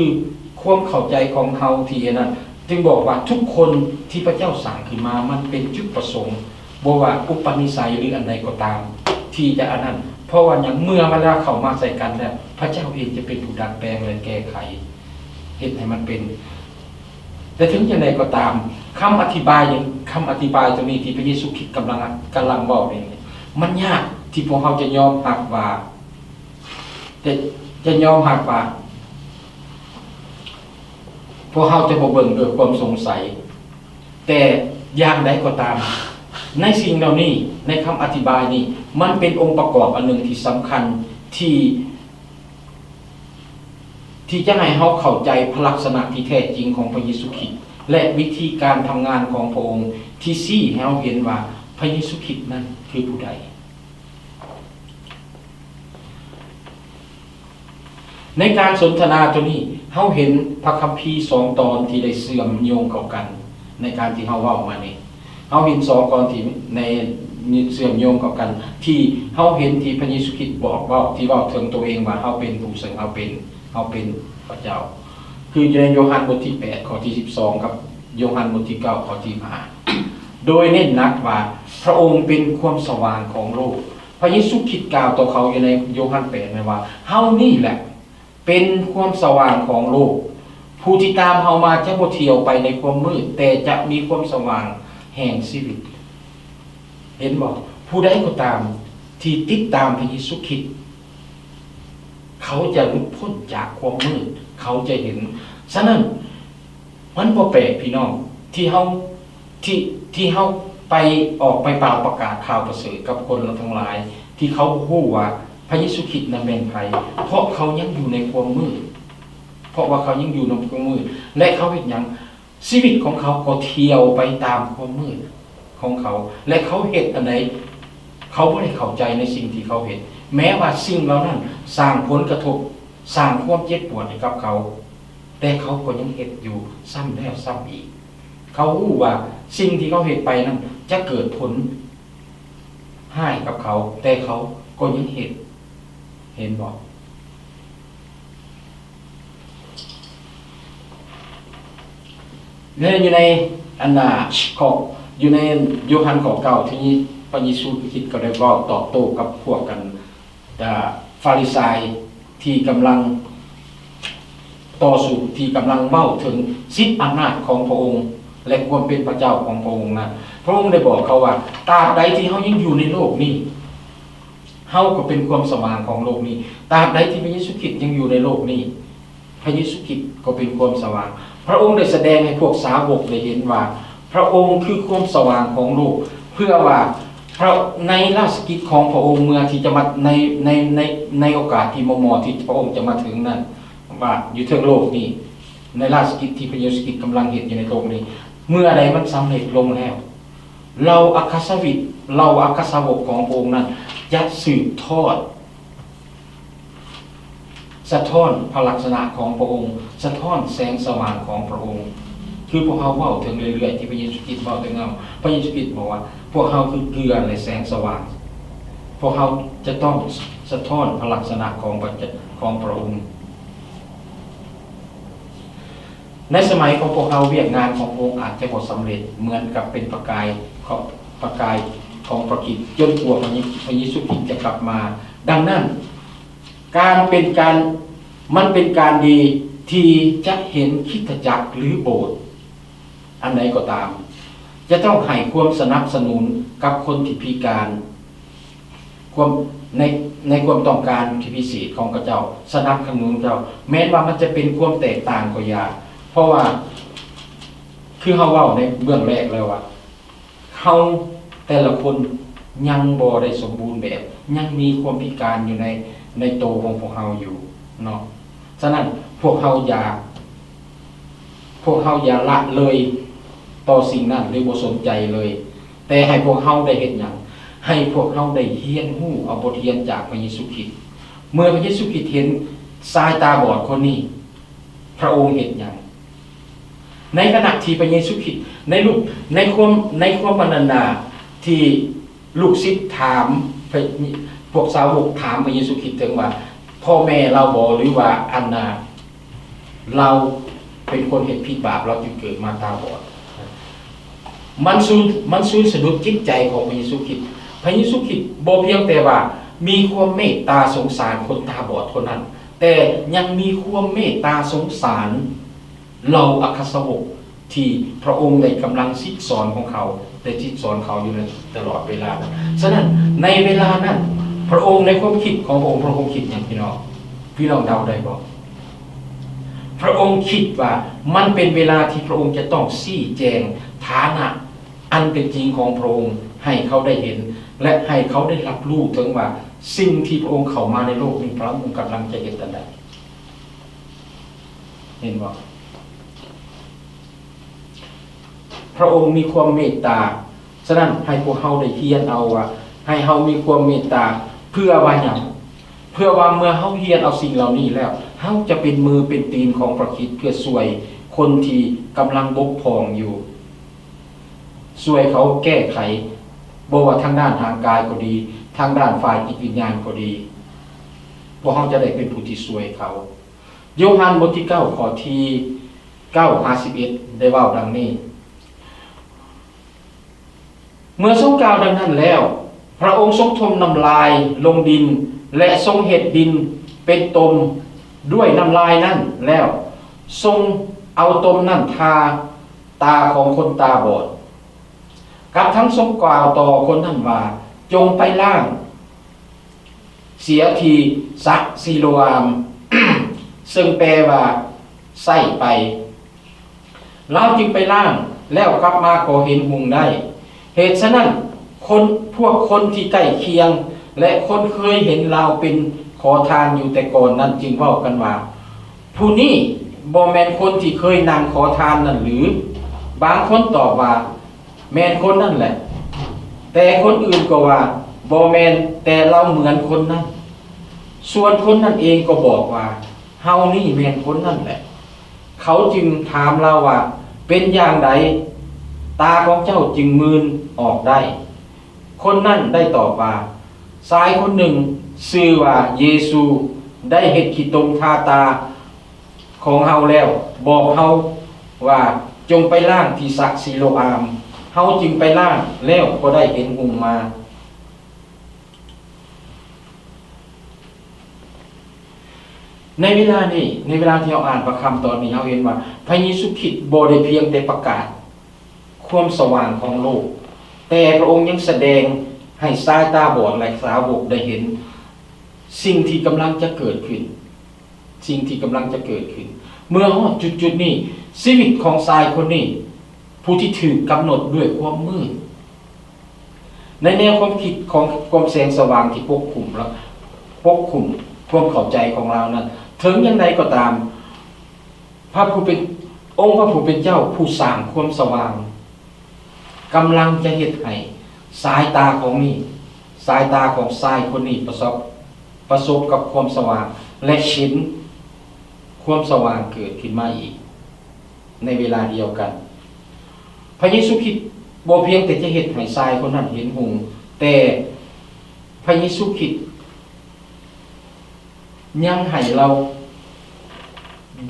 ຄວາມເຂົ້າໃຈຂອງເຮົາທີ່ອັນນັ້ນ, ຈຶ່ງບອກວ່າທຸກຄົນທີ່ພະເຈົ້າສ້າງຂຶ້ນມາ ມັນເປັນຈຸດປະສົງ, ບໍ່ວ່າອຸປະນິໄສ ຫຼື ອັນໃດກໍຕາມ ທີ່ຈະອັນນັ້ນ. ເພາະວ່າຫຍັງ? ເມື່ອເວລາເຂົ້າມາໃສ່ກັນແລ້ວ, ພະເຈົ້າເອງຈະເປັນຜູ້ດັດແປງ ແລະ ແກ້ໄຂ ເຮັດໃຫ້ມັນເປັນ. ແຕ່ເຖິງຢ່າງໃດກໍຕາມ, ຄຳອະທິບາຍ ຄຳອະທິບາຍຕົວນີ້ທີ່ພະເຢຊູຄຣິດກຳລັງ ກຳລັງເວົ້ານີ້, ມັນຍາກທີ່ພວກເຮົາຈະຍອມຮັບວ່າ ຈະ ຈະຍອມຮັບວ່າ ພວກເຮົາຈະບໍ່ເບິ່ງດ້ວຍຄວາມສົງໄສ. ແຕ່ຢ່າງໃດກໍຕາມ, ໃນສິ່ງເຫຼົ່ານີ້, ໃນຄຳອະທິບາຍນີ້, ມັນເປັນອົງປະກອບອັນໜຶ່ງທີ່ສຳຄັນ ທີ່ ທີ່ຈະໃຫ້ເຮົາເຂົ້າໃຈພະລັກສະນະທີ່ແທ້ຈິງຂອງພະເຢຊູຄຣິດ ແລະ ວິທີການທຳງານຂອງພະອົງ ທີ່ຊີ້ໃຫ້ເຮົາເຫັນວ່າພະເຢຊູຄຣິດນັ້ນຄືຜູ້ໃດ. ໃນການສົນທະນາຕົວນີ້, ເຮົາເຫັນພະຄຳພີສອງຕອນທີ່ໄດ້ເຊື່ອມໂຍງເຂົ້າກັນ ໃນການທີ່ເຮົາເວົ້າມານີ້. ເຮົາເຫັນສອງຕອນທີ່ໃນ ເຊື່ອມໂຍງເຂົ້າກັນ ທີ່ເຮົາເຫັນທີ່ພະເຢຊູຄຣິດບອກເວົ້າ ທີ່ເວົ້າເຖິງໂຕເອງວ່າ ເຮົາເປັນຜູ້ເຊິ່ງເຮົາເປັນ, ເຮົາເປັນພະເຈົ້າ. ຄືຢູ່ໃນໂຍຮັນບົດທີແປດ ຂໍ້ທີສິບສອງ ກັບໂຍຮັນບົດທີເກົ້າ ຂໍ້ທີສິບຫ້າ ໂດຍເນັ້ນໜັກວ່າ ພະອົງເປັນຄວາມສະຫວ່າງຂອງໂລກ. ພະເຢຊູຄຣິດກ່າວຕໍ່ເຂົາຢູ່ໃນໂຍຮັນແປດ ແມ່ນວ່າ ເຮົານີ້ແຫຼະເປັນຄວາມສະຫວ່າງຂອງໂລກ. ຜູ້ທີ່ຕາມເຮົາມາຈະບໍ່ທ່ຽວໄປໃນຄວາມມືດ, ແຕ່ຈະມີຄວາມສະຫວ່າງແຫ່ງຊີວິດ. ເຫັນບໍ່? ຜູ້ໃດກໍຕາມທີ່ຕິດຕາມພະເຢຊູຄຣິດ, ເຂົາຈະຫຼຸດພົ້ນຈາກຄວາມມືດ, ເຂົາຈະເຫັນ. ສະນັ້ນ, ມັນບໍ່ແປກ ພີ່ນ້ອງ, ທີ່ເຮົາ ທີ່ ທີ່ເຮົາໄປ ອອກໄປປ່າວປະກາດຂ່າວປະເສີດກັບຄົນທັງຫຼາຍ ທີ່ເຂົາຮູ້ວ່າພະເຢຊູຄຣິດນັ້ນແມ່ນໃຜ, ເພາະເຂົາຍັງຢູ່ໃນຄວາມມືດ, ເພາະວ່າເຂົາຍັງຢູ່ໃນຄວາມມືດ ແລະ ເຂົາເຮັດຫຍັງ? ຊີວິດຂອງເຂົາກໍທ່ຽວໄປຕາມຄວາມມືດຂອງເຂົາ ແລະ ເຂົາເຮັດອັນໃດ ເຂົາບໍ່ໄດ້ເຂົ້າໃຈໃນສິ່ງທີ່ເຂົາເຮັດ, ແມ້ວ່າສິ່ງເຫຼົ່ານັ້ນສ້າງຜົນກະທົບ, ສ້າງຄວາມເຈັບປວດໃຫ້ກັບເຂົາ, ແຕ່ເຂົາກໍຍັງເຮັດຢູ່ຊ້ຳແລ້ວຊ້ຳອີກ. ເຂົາຮູ້ວ່າສິ່ງທີ່ເຂົາເຮັດໄປນັ້ນຈະເກີດຜົນຮ້າຍກັບເຂົາ, ແຕ່ເຂົາກໍຍັງເຮັດ. ເຫັນບໍ່? ແລະ ຢູ່ໃນອັນນ່າ ຂໍ້ ຢູ່ໃນໂຍຮັນຂໍ້ເກົ້າ ທີ່ພະເຢຊູຄຣິດກໍໄດ້ເວົ້າຕອບໂຕ້ກັບພວກກັນ ອາ ຟາຣິຊາຍທີ່ກຳລັງຕໍ່ສູ້ ທີ່ກຳລັງເວົ້າເຖິງສິດອຳນາດຂອງພະອົງ ແລະ ຄວາມເປັນພະເຈົ້າຂອງພະອົງນັ້ນ. ພະອົງໄດ້ບອກເຂົາວ່າ ຕາບໃດທີ່ເຮົາຍັງຢູ່ໃນໂລກນີ້ ເຮົາກໍເປັນຄວາມສະຫວ່າງຂອງໂລກນີ້. ຕາບໃດທີ່ພະເຢຊູຄຣິດຍັງຢູ່ໃນໂລກນີ້ ພະເຢຊູຄຣິດກໍເປັນຄວາມສະຫວ່າງ. ພະອົງໄດ້ສະແດງໃຫ້ພວກສາວົກໄດ້ເຫັນວ່າ ພະອົງຄືຄວາມສະຫວ່າງຂອງໂລກ, ເພື່ອວ່າພະ ໃນລາຊະກິດຂອງພະອົງເມື່ອທີ່ຈະມາ ໃນ ໃນ ໃນ ໃນໂອກາດທີ່ໝໍ່ໆທີ່ພະອົງຈະມາເຖິງນັ້ນ ວ່າຢູ່ເທິງໂລກນີ້, ໃນລາຊະກິດທີ່ພະເຢຊູຄຣິດກຳລັງເຮັດຢູ່ໃນໂລກນີ້, ເມື່ອໃດມັນສຳເລັດລົງແລ້ວ, ເຫຼົ່າອັກຄະສາວິດ ເຫຼົ່າອັກຄະສາວົກຂອງພະອົງນັ້ນຈະສືບທອດ ສະທ້ອນພະລັກສະນະຂອງພະອົງ, ສະທ້ອນແສງສະຫວ່າງຂອງພະອົງ. ຄືພວກເຮົາເວົ້າເຖິງເລື້ອຍໆ ທີ່ພະເຢຊູຄຣິດເວົ້າເຖິງເຮົາ, ພະເຢຊູຄຣິດບອກວ່າ ພວກເຮົາຄືເກືອ ແລະ ແສງສະຫວ່າງ. ພວກເຮົາຈະຕ້ອງສະ ສະທ້ອນພະລັກສະນະຂອງພະ ຂອງພະອົງ. ໃນສະໄໝຂອງພວກເຮົາ, ວຽກງານຂອງພະອົງອາດຈະບໍ່ສຳເລັດເໝືອນກັບເປັນປະກາຍຂອງ ປະກາຍຂອງພະຄຣິດ ຈົນກວ່າພະເຢ ພະເຢຊູຄຣິດຈະກັບມາ. ດັ່ງນັ້ນ, ການເປັນການ ມັນເປັນການດີທີ່ຈະເຫັນຄຣິສຕະຈັກ ຫຼື ໂບດອັນໃດກໍຕາມ ຈະຕ້ອງໃຫ້ຄວາມສະໜັບສະໜູນກັບຄົນທີ່ພິການ ຄວາມ ໃນ ໃນຄວາມຕ້ອງການທີ່ພິເສດຂອງເຂົາເຈົ້າ, ສະໜັບສະໜູນເຂົາເຈົ້າ, ແມ່ນວ່າມັນຈະເປັນຄວາມແຕກຕ່າງກໍຢ່າ. ເພາະວ່າ ຄືເຮົາເວົ້າໃນເບື້ອງແລກແລ້ວວ່າ ເຮົາແຕ່ລະຄົນຍັງບໍ່ໄດ້ສົມບູນແບບ, ຍັງມີຄວາມພິການຢູ່ໃນ ໃນໂຕຂອງພວກເຮົາຢູ່ເນາະ. ສະນັ້ນ ພວກເຮົາຢ່າ ພວກເຮົາຢ່າລະເລີຍຕໍ່ສິ່ງນັ້ນ ຫຼື ບໍ່ສົນໃຈເລີຍ. ແຕ່ໃຫ້ພວກເຮົາໄດ້ເຮັດຫຍັງ? ໃຫ້ພວກເຮົາໄດ້ຮຽນຮູ້ເອົາບົດຮຽນຈາກພະເຢຊູຄຣິດ. ເມື່ອພະເຢຊູຄຣິດເຫັນຊາຍຕາບອດຄົນນີ້, ພະອົງເຮັດຫຍັງ? ໃນຂະນະທີ່ພະເຢຊູຄຣິດ ໃນລູກ ໃນຄວາມ ໃນຄວາມອັນນັ້ນນະ ທີ່ລູກສິດຖາມ ພະ ພວກສາວົກຖາມພະເຢຊູຄຣິດເຖິງວ່າ ພໍ່ແມ່ລາວບໍ ຫຼືວ່າອັນນະ ລາວເປັນຄົນເຮັດຜິດບາບ ລາວຈຶ່ງເກີດມາຕາບອດ. ມັນສູນ ມັນສູນສະດຸດຈິດໃຈຂອງພະເຢຊູຄຣິດ. ພະເຢຊູຄຣິດບໍ່ພຽງແຕ່ວ່າມີຄວາມເມດຕາສົງສານຄົນຕາບອດຄົນນັ້ນ, ແຕ່ຍັງມີຄວາມເມດຕາສົງສານເຫຼົ່າອັກຄະສາວົກທີ່ພະອົງໄດ້ກຳລັງສິດສອນຂອງເຂົາ ໄດ້ສິດສອນເຂົາຢູ່ໃນຕະຫຼອດເວລານັ້ນ. ສະນັ້ນ ໃນເວລານັ້ນ ພະອົງ ໃນຄວາມຄິດຂອງພະອົງ, ພະອົງຄິດຫຍັງພີ່ນ້ອງ? ພີ່ນ້ອງເດົາໄດ້ບໍ່? ພະອົງຄິດວ່າມັນເປັນເວລາທີ່ພະອົງຈະຕ້ອງຊີ້ແຈງຖານະອັນເປັນຈິງຂອງພະອົງໃຫ້ເຂົາໄດ້ເຫັນ ແລະ ໃຫ້ເຂົາໄດ້ຮັບຮູ້ເຖິງວ່າສິ່ງທີ່ພະອົງເຂົ້າມາໃນໂລກນີ້ ພະອົງກຳລັງຈະເຮັດອັນໃດ. ເຫັນບໍ່? ພະອົງມີຄວາມເມດຕາ. ສະນັ້ນ ໃຫ້ພວກເຮົາໄດ້ຮຽນເອົາວ່າ ໃຫ້ເຮົາມີຄວາມເມດຕາ ເພື່ອວ່າຫຍັງ? ເພື່ອວ່າເມື່ອເຮົາຮຽນເອົາສິ່ງເຫຼົ່ານີ້ແລ້ວ ເຮົາຈະເປັນມືເປັນຕີນຂອງພະຄຣິດ ເພື່ອຊ່ວຍຄົນທີ່ກຳລັງບົກຜ່ອງຢູ່, ຊ່ວຍເຂົາແກ້ໄຂ, ບໍ່ວ່າທາງດ້ານຮ່າງກາຍກໍດີ, ທາງດ້ານຝ່າຍຈິດວິນຍານກໍດີ, ພວກເຮົາຈະໄດ້ເປັນຜູ້ທີ່ຊ່ວຍເຂົາ. ໂຍຮັນບົດທີເກົ້າ ຂໍ້ທີເກົ້າຫາສິບເອັດ ໄດ້ເວົ້າດັ່ງນີ້. ເມື່ອຊົງກ່າວດັ່ງນັ້ນແລ້ວ, ພະອົງຊົງຖົມນ້ຳລາຍລົງດິນ ແລະ ຊົງເຮັດດິນເປັນຕົມດ້ວຍນ້ຳລາຍນັ້ນແລ້ວ, ຊົງເອົາຕົມນັ້ນທາຕາຂອງຄົນຕາບອດ. ກັບທັງຊົງກ່າວຕໍ່ຄົນນັ້ນວ່າ, ຈົ່ງໄປລ້າງເສຍທີ່ສະຊີໂລອາມ, ເຊິ່ງແປວ່າ ໃຊ້ໄປ. ລາວຈຶ່ງໄປລ້າງ ແລ້ວກັບມາກໍເຫັນຮຸ່ງໄດ້. ເຫດສະນັ້ນ, ຄົນ, ພວກຄົນທີ່ໃກ້ຄຽງ ແລະ ຄົນເຄີຍເຫັນລາວເປັນຂໍທານຢູ່ແຕ່ກ່ອນນັ້ນ ຈຶ່ງເວົ້າກັນວ່າ, ຜູ້ນີ້ບໍ່ແມ່ນຄົນທີ່ເຄີຍນັ່ງຂໍທານນັ້ນຫຼື? ບາງຄົນຕອບວ່າ, ແມ່ນຄົນນັ້ນແຫຼະ. ແຕ່ຄົນອື່ນກໍວ່າ, ບໍ່ແມ່ນ, ແຕ່ລາວເໝືອນຄົນນັ້ນ. ສ່ວນຄົນນັ້ນເອງກໍບອກວ່າ, ເຮົານີ້ແມ່ນຄົນນັ້ນແຫຼະ. ເຂົາຈຶ່ງຖາມລາວວ່າ, ເປັນຢ່າງໃດຕາຂອງເຈົ້າຈຶ່ງມື່ນອອກໄດ້? ຄົນນັ້ນໄດ້ຕອບວ່າ, ຊາຍຄົນໜຶ່ງຊື່ວ່າເຢຊູ ໄດ້ເຮັດຂີ້ຕົມທາຕາ ຂອງເຮົາແລ້ວ ບອກເຮົາວ່າ, ຈົ່ງໄປລ້າງທີ່ສະຊີໂລອາມ. ເຮົາຈຶ່ງໄປລ້າງ ແລ້ວກໍໄດ້ເຫັນຮຸ່ງມາ. ໃນເວລານີ້, ໃນເວລາທີ່ເຮົາອ່ານພະຄຳຕອນນີ້, ເຮົາເຫັນວ່າພະເຢຊູຄຣິດບໍ່ໄດ້ພຽງແຕ່ປະກາດຄວາມສະຫວ່າງຂອງໂລກ, ແຕ່ພະອົງຍັງສະແດງໃຫ້ຊາຍຕາບອດ ແລະ ສາວົກໄດ້ເຫັນສິ່ງທີ່ກຳລັງຈະເກີດຂຶ້ນ. ສິ່ງທີ່ກຳລັງຈະເກີດຂຶ້ນ. ເມື່ອຮອດຈຸດໆນີ້, ຊີວິດຂອງຊາຍຄົນນີ້, ຜູ້ທີ່ຖືກກຳນົດດ້ວຍຄວາມມືດ, ໃນແນວຄວາມຄິດຂອງຄວາມແສງສະຫວ່າງທີ່ປົກຄຸມລະ, ປົກຄຸມຄວາມເຂົ້າໃຈຂອງລາວນັ້ນ, ເຖິງຢ່າງໃດກໍຕາມ, ພະຜູ້ເປັນ, ອົງພະຜູ້ເປັນເຈົ້າຜູ້ສ້າງຄວາມສະຫວ່າງ ກຳລັງຈະເຮັດໃຫ້ສາຍຕາຂອງນີ້, ສາຍຕາຂອງຊາຍຄົນນີ້ປະສົບ, ປະສົບກັບຄວາມສະຫວ່າງ ແລະ ເຫັນຄວາມສະຫວ່າງເກີດຂຶ້ນມາອີກໃນເວລາດຽວກັນ. ພະເຢຊູຄຣິດບໍ່ພຽງແຕ່ຈະເຮັດໃຫ້ຊາຍຄົນນັ້ນເຫັນຮຸ່ງ, ແຕ່ພະເຢຊູຄຣິດ ຍັງໃຫ້ເຮົາ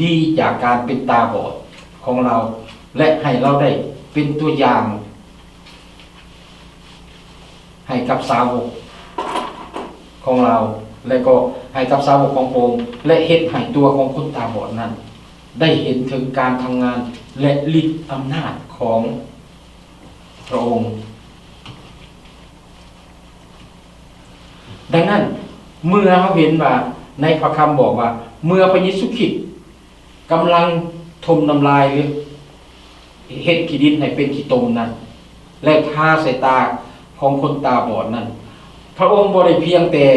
ດີຈາກການເປັນຕາບອດຂອງເຮົາ ແລະ ໃຫ້ເຮົາໄດ້ເປັນຕົວຢ່າງໃຫ້ກັບສາວົກຂອງເຮົາ ແລະ ກໍໃຫ້ກັບສາວົກຂອງພະອົງ ແລະ ເຮັດໃຫ້ຕົວຂອງຄົນຕາບອດນັ້ນໄດ້ເຫັນເຖິງການທຳງານ ແລະ ລິດອຳນາດຂອງພະອົງ. ດັ່ງນັ້ນ, ເມື່ອເຮົາເຫັນວ່າໃນພະຄຳບອກວ່າ ເມື່ອພະເຢຊູຄຣິດກຳລັງຖົມນ້ຳລາຍ ຫຼື ເຮັດຂີ້ດິນໃຫ້ເປັນຂີ້ຕົມນັ້ນ ແລະ ທາໃສ່ຕາຂອງຄົນຕາບອດນັ້ນ, ພະອົງບໍ່ໄດ້ພຽງແຕ່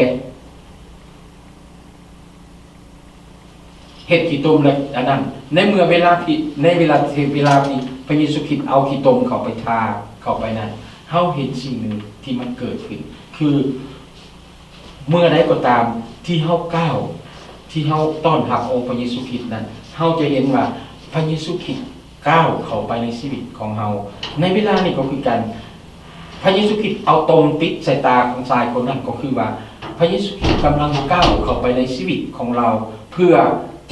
ເຮັດຂີ້ຕົມ ແລະ ອັນນັ້ນ ໃນເມື່ອເວລາທີ່ ໃນເວລາທີ່ ເວລາທີ່ພະເຢຊູຄຣິດເອົາຂີ້ຕົມເຂົ້າໄປທາ ເຂົ້າໄປນັ້ນ, ເຮົາເຫັນສິ່ງໜຶ່ງທີ່ມັນເກີດຂຶ້ນ ຄືເມື່ອໃດກໍຕາມທີ່ເຮົາກ້າວ ທີ່ເຮົາຕ້ອນຮັບອົງພະເຢຊູຄຣິດນັ້ນ ເຮົາຈະເຫັນວ່າພະເຢຊູຄຣິດກ້າວເຂົ້າໄປໃນຊີວິດຂອງເຮົາ. ໃນເວລານີ້ກໍຄືກັນ ພະເຢຊູຄຣິດເອົາຕົມຕິດໃສ່ຕາຂອງຊາຍຄົນນັ້ນ ກໍຄືວ່າພະເຢຊູຄຣິດກຳລັງກ້າວເຂົ້າໄປໃນຊີວິດຂອງລາວ ເພື່ອ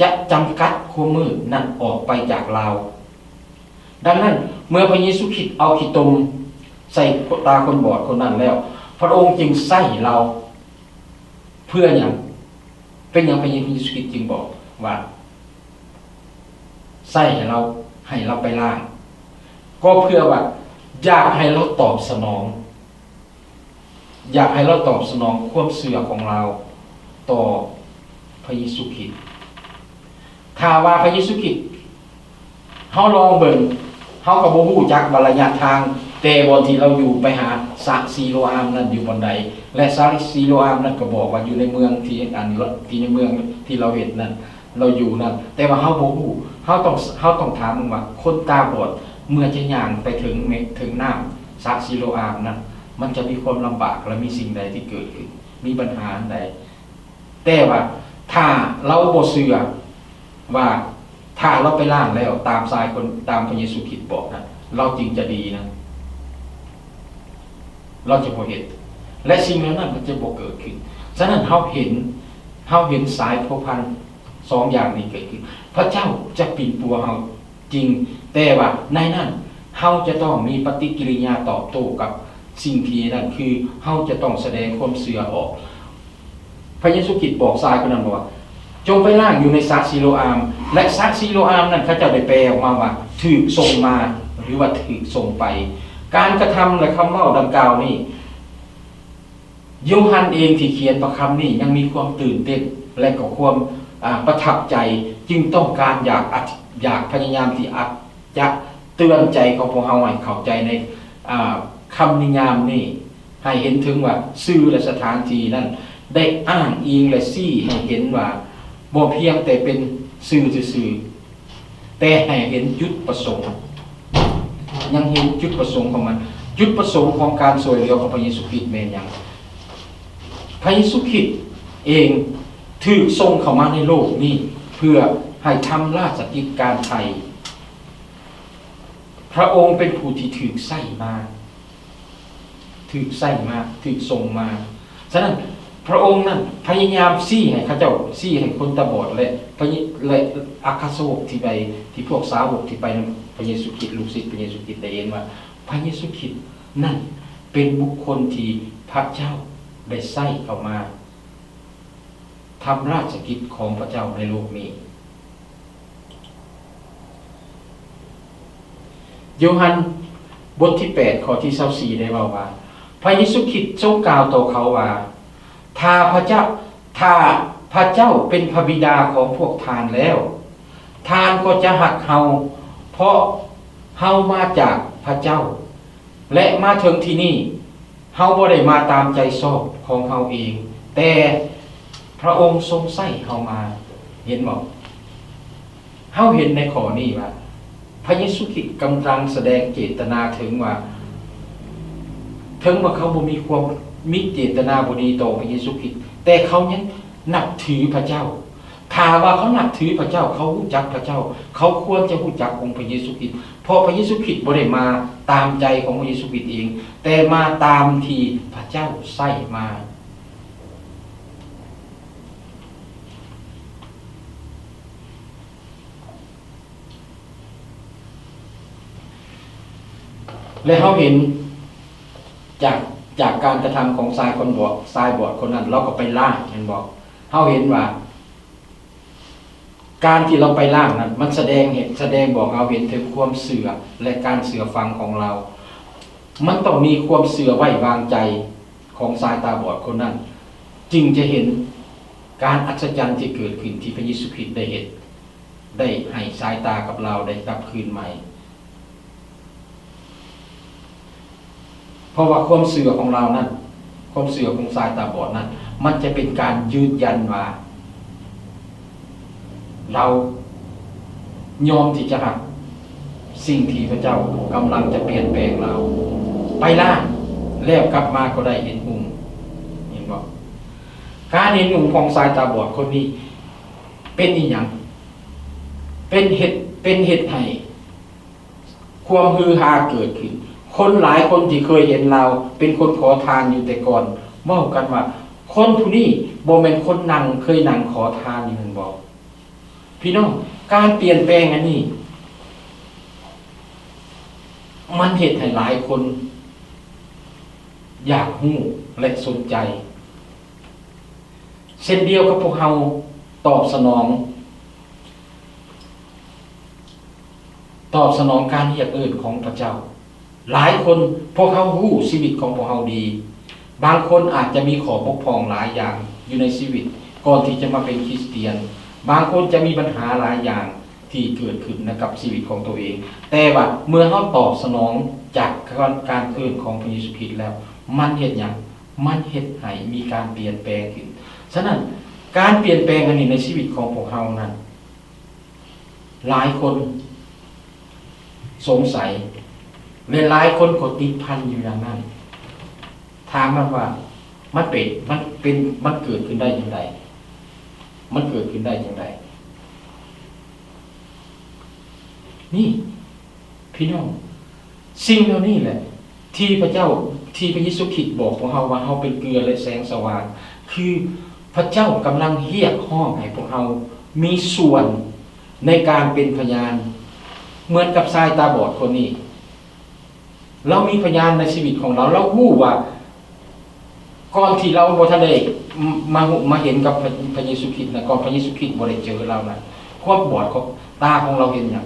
ຈະຈຳກັດຄວາມມືດນັ້ນອອກໄປຈາກລາວ. ດັ່ງນັ້ນ ເມື່ອພະເຢຊູຄຣິດເອົາຂີ້ຕົມໃສ່ຕາຄົນບອດຄົນນັ້ນແລ້ວ ພະອົງຈຶ່ງໃຊ້ລາວເພື່ອຫຍັງ? ເປັນຫຍັງພະເຢຊູຄຣິດຈຶ່ງບອກວ່າໃຊ້ໃຫ້ລາວ ໃຫ້ລາວໄປລ້າງ? ກໍເພື່ອວ່າຢາກໃຫ້ລາວຕອບສະໜອງ ຢາກໃຫ້ລາວຕອບສະໜອງຄວາມເຊື່ອຂອງລາວຕໍ່ພະເຢຊູຄຣິດ. ຖ້າວ່າພະເຢຊູຄຣິດ ເຮົາລອງເບິ່ງ ເຮົາກໍບໍ່ຮູ້ຈັກວ່າໄລຍະທາງ ແຕ່ບ່ອນທີ່ລາວຢູ່ໄປຫາສະຊີໂລອາມນັ້ນຢູ່ບ່ອນໃດ ແລະ ສະຊີໂລອາມນັ້ນກໍບອກວ່າຢູ່ໃນເມືອງທີ່ ອັນ ທີ່ໃນເມືອງທີ່ລາວເຮັດນັ້ນ ລາວຢູ່ນັ້ນ ແຕ່ວ່າເຮົາບໍ່ຮູ້ ເຮົາຕ້ອງ ເຮົາຕ້ອງຖາມເບິ່ງວ່າ ຄົນຕາບອດເມື່ອຈະຍ່າງໄປເຖິງ ເຖິງນ້ຳສະຊີໂລອາມນັ້ນ ມັນຈະມີຄວາມລຳບາກ ແລະ ມີສິ່ງໃດທີ່ເກີດຂຶ້ນ ມີບັນຫາອັນໃດ? ແຕ່ວ່າຖ້າລາວບໍ່ເຊື່ອວ່າ ຖ້າລາວໄປລ້າງແລ້ວຕາມຊາຍຄົນ ຕາມພະເຢຊູຄຣິດບອກນັ້ນ ລາວຈຶ່ງຈະດີນັ້ນ ລາວຈະບໍ່ເຮັດ ແລະ ສິ່ງເຫຼົ່ານັ້ນມັນຈະບໍ່ເກີດຂຶ້ນ. ສະນັ້ນເຮົາເຫັນ ເຮົາເຫັນສາຍພົວພັນສອງຢ່າງນີ້ເກີດຂຶ້ນ. ພະເຈົ້າຈະປິ່ນປົວເຮົາຈິງ, ແຕ່ວ່າໃນນັ້ນເຮົາຈະຕ້ອງມີປະຕິກິລິຍາຕອບໂຕ້ກັບສິ່ງທີ່ນັ້ນ, ຄືເຮົາຈະຕ້ອງສະແດງຄວາມເຊື່ອອອກ. ພະເຢຊູຄຣິດບອກຊາຍຄົນນັ້ນວ່າ ຈົ່ງໄປລ້າງຢູ່ໃນສະຊີໂລອາມ ແລະ ສະຊີໂລອາມນັ້ນ ເຂົາເຈົ້າໄດ້ແປອອກມາວ່າ ຖືກສົ່ງມາ ຫຼືວ່າຖືກສົ່ງໄປ. ການກະທຳ ແລະ ຄຳເວົ້າດັ່ງກ່າວນີ້ ໂຢຮັນເອງທີ່ຂຽນພະຄຳນີ້ ຍັງມີຄວາມຕື່ນເຕັ້ນ ແລະ ກໍຄວາມ ອາ ປະທັບໃຈ ຈຶ່ງຕ້ອງການຢາກ ຢາກພະຍາຍາມທີ່ອາດຈະເຕືອນໃຈຂອງພວກເຮົາໃຫ້ເຂົ້າໃຈໃນ ອາ ຄຳນິຍາມນີ້ ໃຫ້ເຫັນເຖິງວ່າຊື່ ແລະ ສະຖານທີ່ນັ້ນ ໄດ້ອ້າງອີງ ແລະ ຊີ້ໃຫ້ເຫັນວ່າ ບໍ່ພຽງແຕ່ເປັນຊື່ຊື່ໆ ແຕ່ໃຫ້ເຫັນຈຸດປະສົງ, ຍັງເຫັນຈຸດປະສົງຂອງມັນ. ຈຸດປະສົງຂອງການຊ່ວຍເຫຼືອຂອງພະເຢຊູຄຣິດແມ່ນຫຍັງ? ພະເຢຊູຄຣິດເອງຖືກສົ່ງເຂົ້າມາໃນໂລກນີ້ ເພື່ອໃຫ້ທຳລາຊະກິດການໄຖ່. ພະອົງເປັນຜູ້ທີ່ຖືກໃຊ້ມາ, ຖືກໃຊ້ມາ, ຖືກສົ່ງມາ. ສະນັ້ນ ພະອົງນັ້ນພະຍາຍາມຊີ້ໃຫ້ເຂົາເຈົ້າ, ຊີ້ໃຫ້ຄົນຕາບອດ ແລະ ພະເຢ ແລະ ອັກຄະສາວົກທີ່ໄປ, ທີ່ພວກສາວົກທີ່ໄປນຳພະເຢຊູຄຣິດ, ລູກສິດພະເຢຊູຄຣິດໄດ້ເຫັນວ່າ ພະເຢຊູຄຣິດນັ້ນເປັນບຸກຄົນທີ່ພະເຈົ້າໄດ້ໃຊ້ເຂົ້າມາ ທຳລາຊະກິດຂອງພະເຈົ້າໃນໂລກນີ້. ໂຢຮັນບົດທີແປດ ຂໍ້ທີຊາວສີ່ ໄດ້ເວົ້າວ່າ ພະເຢຊູຄຣິດຊົງກ່າວຕໍ່ເຂົາວ່າ ຖ້າພະເຈົ້າ, ຖ້າພະເຈົ້າເປັນພະບິດາຂອງພວກທ່ານແລ້ວ, ທ່ານກໍຈະຮັກເຮົາ, ເພາະເຮົາມາຈາກພະເຈົ້າ ແລະ ມາເຖິງທີ່ນີ້ ເຮົາບໍ່ໄດ້ມາຕາມໃຈຊອບຂອງເຮົາເອງ, ແຕ່ພະອົງຊົງໃຊ້ເຮົາມາ. ເຫັນບໍ່? ເຮົາເຫັນໃນຂໍ້ນີ້ວ່າ ພະເຢຊູຄຣິດກຳລັງສະແດງເຈດຕະນາເຖິງວ່າ ເຖິງວ່າເຂົາບໍ່ມີຄວາມ, ມີເຈດຕະນາບໍ່ດີຕໍ່ພະເຢຊູຄຣິດ, ແຕ່ເຂົາຍັງນັບຖືພະເຈົ້າ. ຖ້າວ່າເຂົານັບຖືພະເຈົ້າ, ເຂົາຮູ້ຈັກພະເຈົ້າ, ເຂົາຄວນຈະຮູ້ຈັກອົງພະເຢຊູຄຣິດ, ເພາະພະເຢຊູຄຣິດບໍ່ໄດ້ມາຕາມໃຈຂອງພະເຢຊູຄຣິດເອງ, ແຕ່ມາຕາມທີ່ພະເຈົ້າໃຊ້ມາ. ແລະ ເຮົາເຫັນຈາກ, ຈາກການກະທຳຂອງຊາຍຄົນບອດ, ຊາຍບອດຄົນນັ້ນ, ລາວກໍໄປລ້າງ, ແມ່ນບໍ່? ເຮົາເຫັນວ່າ ການທີ່ລາວໄປລ້າງນັ້ນ ມັນສະແດງເຫັນ, ສະແດງບອກເຮົາເຫັນເຖິງຄວາມເຊື່ອ ແລະ ການເຊື່ອຟັງຂອງລາວ. ມັນຕ້ອງມີຄວາມເຊື່ອໄວ້ວາງໃຈຂອງຊາຍຕາບອດຄົນນັ້ນ ຈຶ່ງຈະເຫັນການອັດສະຈັນທີ່ເກີດຂຶ້ນທີ່ພະເຢຊູຄຣິດໄດ້ເຮັດ, ໄດ້ໃຫ້ສາຍຕາກັບລາວໄດ້ກັບຄືນໃໝ່. ເພາະວ່າຄວາມເຊື່ອຂອງລາວນັ້ນ, ຄວາມເຊື່ອຂອງຊາຍຕາບອດນັ້ນ, ມັນຈະເປັນການຢືນຢັນວ່າ ລາວຍອມທີ່ຈະຮັບສິ່ງທີ່ພະເຈົ້າກຳລັງຈະປ່ຽນແປງລາວ. ໄປລ້າງ, ແລ້ວກັບມາກໍໄດ້ເຫັນຮຸ່ງ. ເຫັນບໍ່? ການເຫັນຮຸ່ງຂອງຊາຍຕາບອດຄົນນີ້ເປັນອີ່ຫຍັງ? ເປັນເຮັດ ເປັນເຮັດໃຫ້ຄວາມຮືຮາເກີດຂຶ້ນ. ຄົນຫຼາຍຄົນທີ່ເຄີຍເຫັນລາວເປັນຄົນຂໍທານຢູ່ແຕ່ກ່ອນ ເວົ້າກັນວ່າ ຄົນຜູ້ນີ້ບໍ່ແມ່ນຄົນນັ່ງ ເຄີຍນັ່ງຂໍທານຢູ່ນັ້ນບໍ່? ພີ່ນ້ອງ, ການປ່ຽນແປງອັນນີ້ ມັນເຮັດໃຫ້ຫຼາຍຄົນຢາກຮູ້ ແລະ ສົນໃຈ. ເຊັ່ນດຽວກັບພວກເຮົາຕອບສະໜອງ ຕອບສະໜອງການຮຽກເອີ້ນຂອງພະເຈົ້າ. ຫຼາຍຄົນ, ພວກເຮົາຮູ້ຊີວິດຂອງພວກເຮົາດີ. ບາງຄົນອາດຈະມີຂໍ້ບົກຜ່ອງຫຼາຍຢ່າງຢູ່ໃນຊີວິດກ່ອນທີ່ຈະມາເປັນຄຣິສຕຽນ. ບາງຄົນຈະມີບັນຫາຫຼາຍຢ່າງທີ່ເກີດຂຶ້ນໃນກັບຊີວິດຂອງໂຕເອງ. ແຕ່ວ່າເມື່ອເຮົາຕອບສະໜອງຈາກການ ການເອີ້ນຂອງພະເຢຊູຄຣິດແລ້ວ, ມັນເຮັດຫຍັງ? ມັນເຮັດໃຫ້ມີການປ່ຽນແປງຂຶ້ນ. ສະນັ້ນ, ການປ່ຽນແປງອັນນີ້ໃນຊີວິດຂອງພວກເຮົານັ້ນ, ຫຼາຍຄົນສົງໄສ ແລະ ຫຼາຍຄົນກໍຕິດພັນຢູ່ຢ່າງນັ້ນ. ຖາມມັນວ່າ ມັນເປັນ ມັນເປັນ ມັນເກີດຂຶ້ນໄດ້ຈັ່ງໃດ? ມັນເກີດຂຶ້ນໄດ້ຈັ່ງໃດ? ນີ້ ພີ່ນ້ອງ, ສິ່ງເຫຼົ່ານີ້ແຫຼະ ທີ່ພະເຈົ້າ ທີ່ພະເຢຊູຄຣິດບອກພວກເຮົາວ່າເຮົາເປັນເກືອ ແລະ ແສງສະຫວ່າງ, ຄືພະເຈົ້າກຳລັງຮຽກຮ້ອງໃຫ້ພວກເຮົາມີສ່ວນໃນການເປັນພະຍານ ເໝືອນກັບຊາຍຕາບອດຄົນນີ້. ລາວມີພະຍານໃນຊີວິດຂອງລາວ, ລາວຮູ້ວ່າ ກ່ອນທີ່ລາວບໍ່ທັນໄດ້ມາ ມາເຫັນກັບພະ ພະເຢຊູຄຣິດນະ, ກ່ອນພະເຢຊູຄຣິດບໍ່ໄດ້ເຈີລາວນະ, ຄວາມບອດຂອງ ຕາຂອງລາວເຫັນຫຍັງ?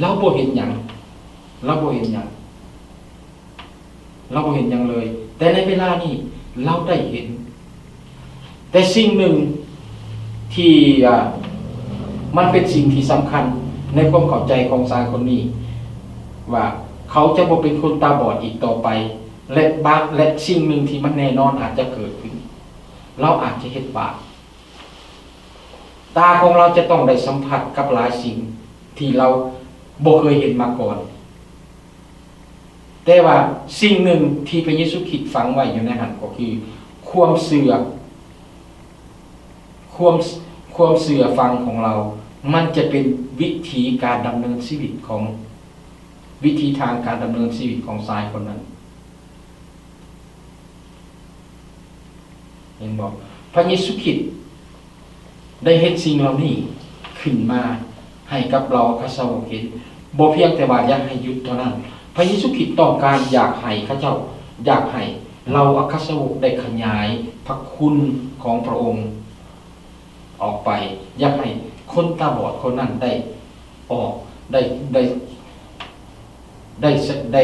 ລາວບໍ່ເຫັນຫຍັງ, ລາວບໍ່ເຫັນຫຍັງ, ລາວບໍ່ເຫັນຫຍັງເລີຍ. ແຕ່ໃນເວລານີ້ລາວໄດ້ເຫັນ. ແຕ່ສິ່ງໜຶ່ງທີ່ ອ່າ ມັນເປັນສິ່ງທີ່ສຳຄັນໃນຄວາມເຂົ້າໃຈຂອງຊາຍຄົນນີ້ ວ່າເຂົາຈະບໍ່ເປັນຄົນຕາບອດອີກຕໍ່ໄປ ແລະ ບາງ ແລະ ສິ່ງໜຶ່ງທີ່ມັນແນ່ນອນອາດຈະເກີດຂຶ້ນ, ລາວອາດຈະເຮັດບາບ. ຕາຂອງລາວຈະຕ້ອງໄດ້ສຳຜັດກັບຫຼາຍສິ່ງທີ່ລາວບໍ່ເຄີຍເຫັນມາກ່ອນ. ແຕ່ວ່າສິ່ງໜຶ່ງທີ່ພະເຢຊູຄຣິດຝັງໄວ້ຢູ່ໃນຫັ້ນກໍຄືຄວາມເຊື່ອ, ຄວາມ ຄວາມເຊື່ອຟັງຂອງລາວ, ມັນຈະເປັນວິທີການດຳເນີນຊີວິດຂອງ ວິທີທາງການດຳເນີນຊີວິດຂອງຊາຍຄົນນັ້ນ. ເຫັນບໍ່? ພະເຢຊູຄຣິດໄດ້ເຮັດສິ່ງເຫຼົ່ານີ້ຂຶ້ນມາໃຫ້ກັບເຫຼົ່າອັກຄະສາວົກເຫັນ, ບໍ່ພຽງແຕ່ວ່າຢາກໃຫ້ຢຸດເທົ່ານັ້ນ, ພະເຢຊູຄຣິດຕ້ອງການຢາກໃຫ້ເຂົາເຈົ້າ, ຢາກໃຫ້ເຫຼົ່າອັກຄະສາວົກໄດ້ຂະຫຍາຍພະຄຸນຂອງພະອົງ ອອກໄປ, ຢາກໃຫ້ຄົນຕາບອດຄົນນັ້ນໄດ້ອອກ, ໄດ້ ໄດ້ ໄດ້ສະ ໄດ້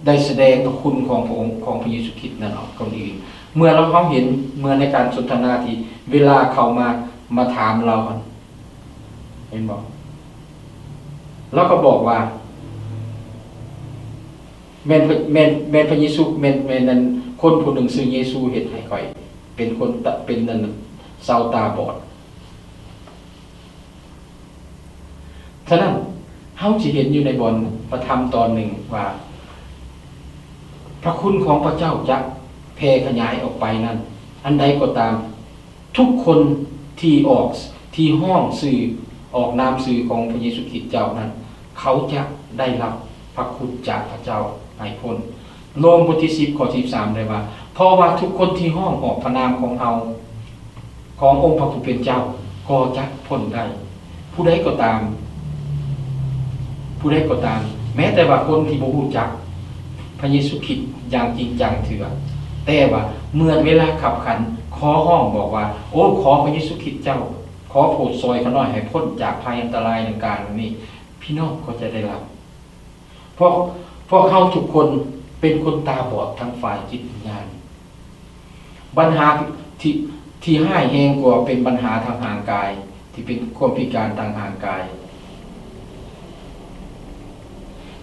ໄດ້ສະແດງພະຄຸນຂອງພະອົງ ຂອງພະເຢຊູຄຣິດນັ້ນອອກຄົນອື່ນ. ເມື່ອເຮົາເຫັນ ເມື່ອໃນການສົນທະນາທີ່ເວລາເຂົາມາ ມາຖາມລາວຫັ້ນ ເຫັນບໍ່? ລາວກໍບອກວ່າ ແມ່ນ ແມ່ນ ແມ່ນພະເຢຊູ ແມ່ນ ແມ່ນອັນຄົນຜູ້ໜຶ່ງຊື່ເຢຊູເຮັດໃຫ້ຂ້ອຍເປັນຄົນຕາ ເປັນອັນເຊົາຕາບອດ. ສະນັ້ນ ເຮົາຊິເຫັນຢູ່ໃນບ່ອນພະທຳຕອນໜຶ່ງວ່າ ພະຄຸນຂອງພະເຈົ້າຈະແຜ່ຂະຫຍາຍອອກໄປນັ້ນ, ອັນໃດກໍຕາມ ທຸກຄົນທີ່ອອກ ທີ່ຮ້ອງຊື່ ອອກນາມຊື່ຂອງພະເຢຊູຄຣິດເຈົ້ານັ້ນ ເຂົາຈະໄດ້ຮັບພະຄຸນຈາກພະເຈົ້າໃຫ້ພົ້ນ. ໂລມບົດທີສິບ ຂໍ້ທີສິບສາມ ໄດ້ວ່າ, ເພາະວ່າທຸກຄົນທີ່ຮ້ອງອອກພະນາມຂອງເຮົາ ຂອງອົງພະຜູ້ເປັນເຈົ້າກໍຈະພົ້ນໄດ້. ຜູ້ໃດກໍຕາມ, ຜູ້ໃດກໍຕາມ, ແມ້ແຕ່ວ່າຄົນທີ່ບໍ່ຮູ້ຈັກພະເຢຊູຄຣິດຢ່າງຈິງຈັງເທື່ອ, ແຕ່ວ່າເມື່ອເວລາຄັບຂັນ ຂໍຮ້ອງບອກວ່າ, ໂອ້, ຂໍພະເຢຊູຄຣິດເຈົ້າ, ຂໍໂປດຊ່ອຍຂ້ານ້ອຍໃຫ້ພົ້ນຈາກໄພອັນຕະລາຍດັ່ງກ່າວນີ້, ພີ່ນ້ອງກໍຈະໄດ້ຮັບ. ພວກ ພວກເຮົາທຸກຄົນເປັນຄົນຕາບອດທາງຝ່າຍຈິດວິນຍານ. ບັນຫາທີ່ ທີ່ຮ້າຍແຮງກວ່າເປັນບັນຫາທາງຮ່າງກາຍ, ທີ່ເປັນຄວາມພິການທາງຮ່າງກາຍ.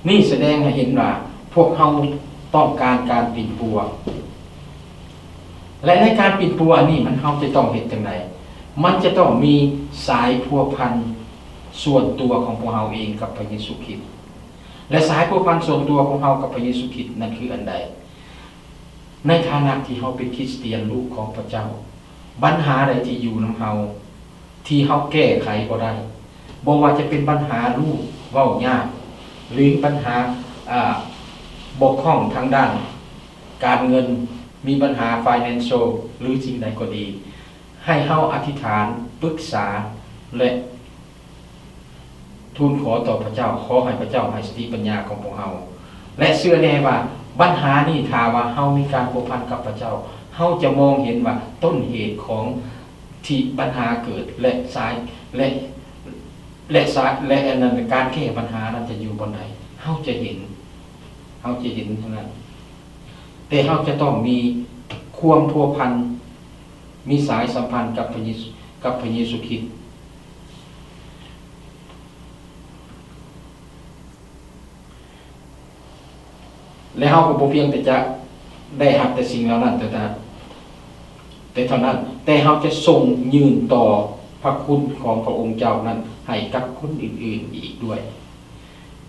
ນີ້ສະແດງໃຫ້ເຫັນວ່າພວກເຮົາຕ້ອງການການປິ່ນປົວ. ແລະ ໃນການປິ່ນປົວອັນນີ້ ມັນ ເຮົາຈະຕ້ອງເຮັດຈັ່ງໃດ? ມັນຈະຕ້ອງມີສາຍພົວພັນສ່ວນຕົວຂອງພວກເຮົາເອງກັບພະເຢຊູຄຣິດ. ແລະ ສາຍພົວພັນສ່ວນຕົວຂອງເຮົາກັບພະເຢຊູຄຣິດນັ້ນຄືອັນໃດ? ໃນຖານະທີ່ເຮົາເປັນຄຣິສຕຽນ ລູກຂອງພະເຈົ້າ, ບັນຫາໃດທີ່ຢູ່ນຳເຮົາ ທີ່ເຮົາແກ້ໄຂບໍ່ໄດ້, ບໍ່ວ່າຈະເປັນບັນຫາລູກເວົ້າຍາກ ຫຼື ບັນຫາ, ອາ, ບົກຜ່ອງທາງດ້ານການເງິນ, ມີບັນຫາ financial ຫຼື ສິ່ງໃດກໍດີ, ໃຫ້ເຮົາອະທິຖານ, ປຶກສາ ແລະ ທູນຂໍຕໍ່ພະເຈົ້າ, ຂໍໃຫ້ພະເຈົ້າໃຫ້ສະຕິປັນຍາຂອງພວກເຮົາ ແລະ ເຊື່ອແນ່ວ່າບັນຫານີ້ ຖ້າວ່າເຮົາມີການພົວພັນກັບພະເຈົ້າ, ເຮົາຈະມອງເຫັນວ່າຕົ້ນເຫດຂອງທີ່ບັນຫາເກີດ ແລະ ສາຍ ແລະ ແລະ ສາຍ ແລະ ອັນນັ້ນ ການແກ້ບັນຫານັ້ນຈະຢູ່ບ່ອນໃດ, ເຮົາຈະເຫັນ, ເຮົາຈະເຫັນເທົ່ານັ້ນ. ແຕ່ເຮົາຈະຕ້ອງມີຄວາມພົວພັນ, ມີສາຍສຳພັນກັບພະເຢຊູ, ກັບພະເຢຊູຄຣິດ. ແລະ ເຮົາກໍບໍ່ພຽງແຕ່ຈະໄດ້ຮັບແຕ່ສິ່ງເຫຼົ່ານັ້ນແຕ່, ແຕ່ເທົ່ານັ້ນ, ແຕ່ເຮົາຈະສົ່ງຍື່ນຕໍ່ພະຄຸນຂອງພະອົງເຈົ້ານັ້ນໃຫ້ກັບຄົນອື່ນໆອີກດ້ວຍ.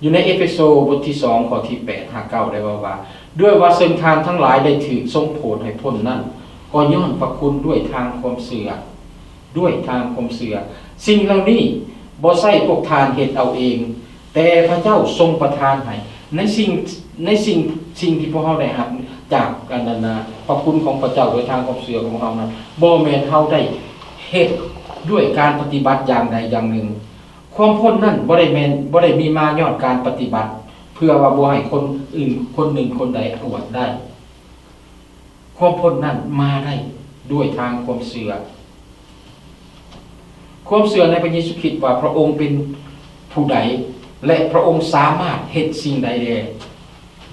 ຢູ່ໃນເອເຟໂຊບົດທີສອງ ຂໍ້ທີແປດຫາເກົ້າ ໄດ້ເວົ້າວ່າ, ດ້ວຍວ່າເຊິ່ງທ່ານທັງຫຼາຍໄດ້ຖືກຊົງໂຜດໃຫ້ພົ້ນນັ້ນ, ກໍຍ້ອນພະຄຸນດ້ວຍທາງຄວາມເຊື່ອ, ດ້ວຍທາງຄວາມເຊື່ອ. ສິ່ງເຫຼົ່ານີ້ບໍ່ໃຊ້ພວກທ່ານເຮັດເອົາເອງ, ແຕ່ພະເຈົ້າຊົງປະທານໃຫ້. ໃນສິ່ງ, ໃນສິ່ງ, ສິ່ງທີ່ພວກເຮົາໄດ້ຮັບຈາກອັນນັ້ນນະ, ພະຄຸນຂອງພະເຈົ້າໂດຍທາງຄວາມເຊື່ອຂອງເຮົານັ້ນ, ບໍ່ແມ່ນເຮົາໄດ້ເຮັດດ້ວຍການປະຕິບັດຢ່າງໃດຢ່າງໜຶ່ງ. ຄວາມພົ້ນນັ້ນບໍ່ໄດ້ແມ່ນ, ບໍ່ໄດ້ມີມາຍ້ອນການປະຕິບັດ ເພື່ອວ່າບໍ່ໃຫ້ຄົນອື່ນຄົນໜຶ່ງຄົນໃດອວດໄດ້. ຄວາມພົ້ນນັ້ນມາໄດ້ດ້ວຍທາງຄວາມເຊື່ອ. ຄວາມເຊື່ອໃນພະເຢຊູຄຣິດວ່າພະອົງເປັນຜູ້ໃດ ແລະ ພະອົງສາມາດເຮັດສິ່ງໃດແດ່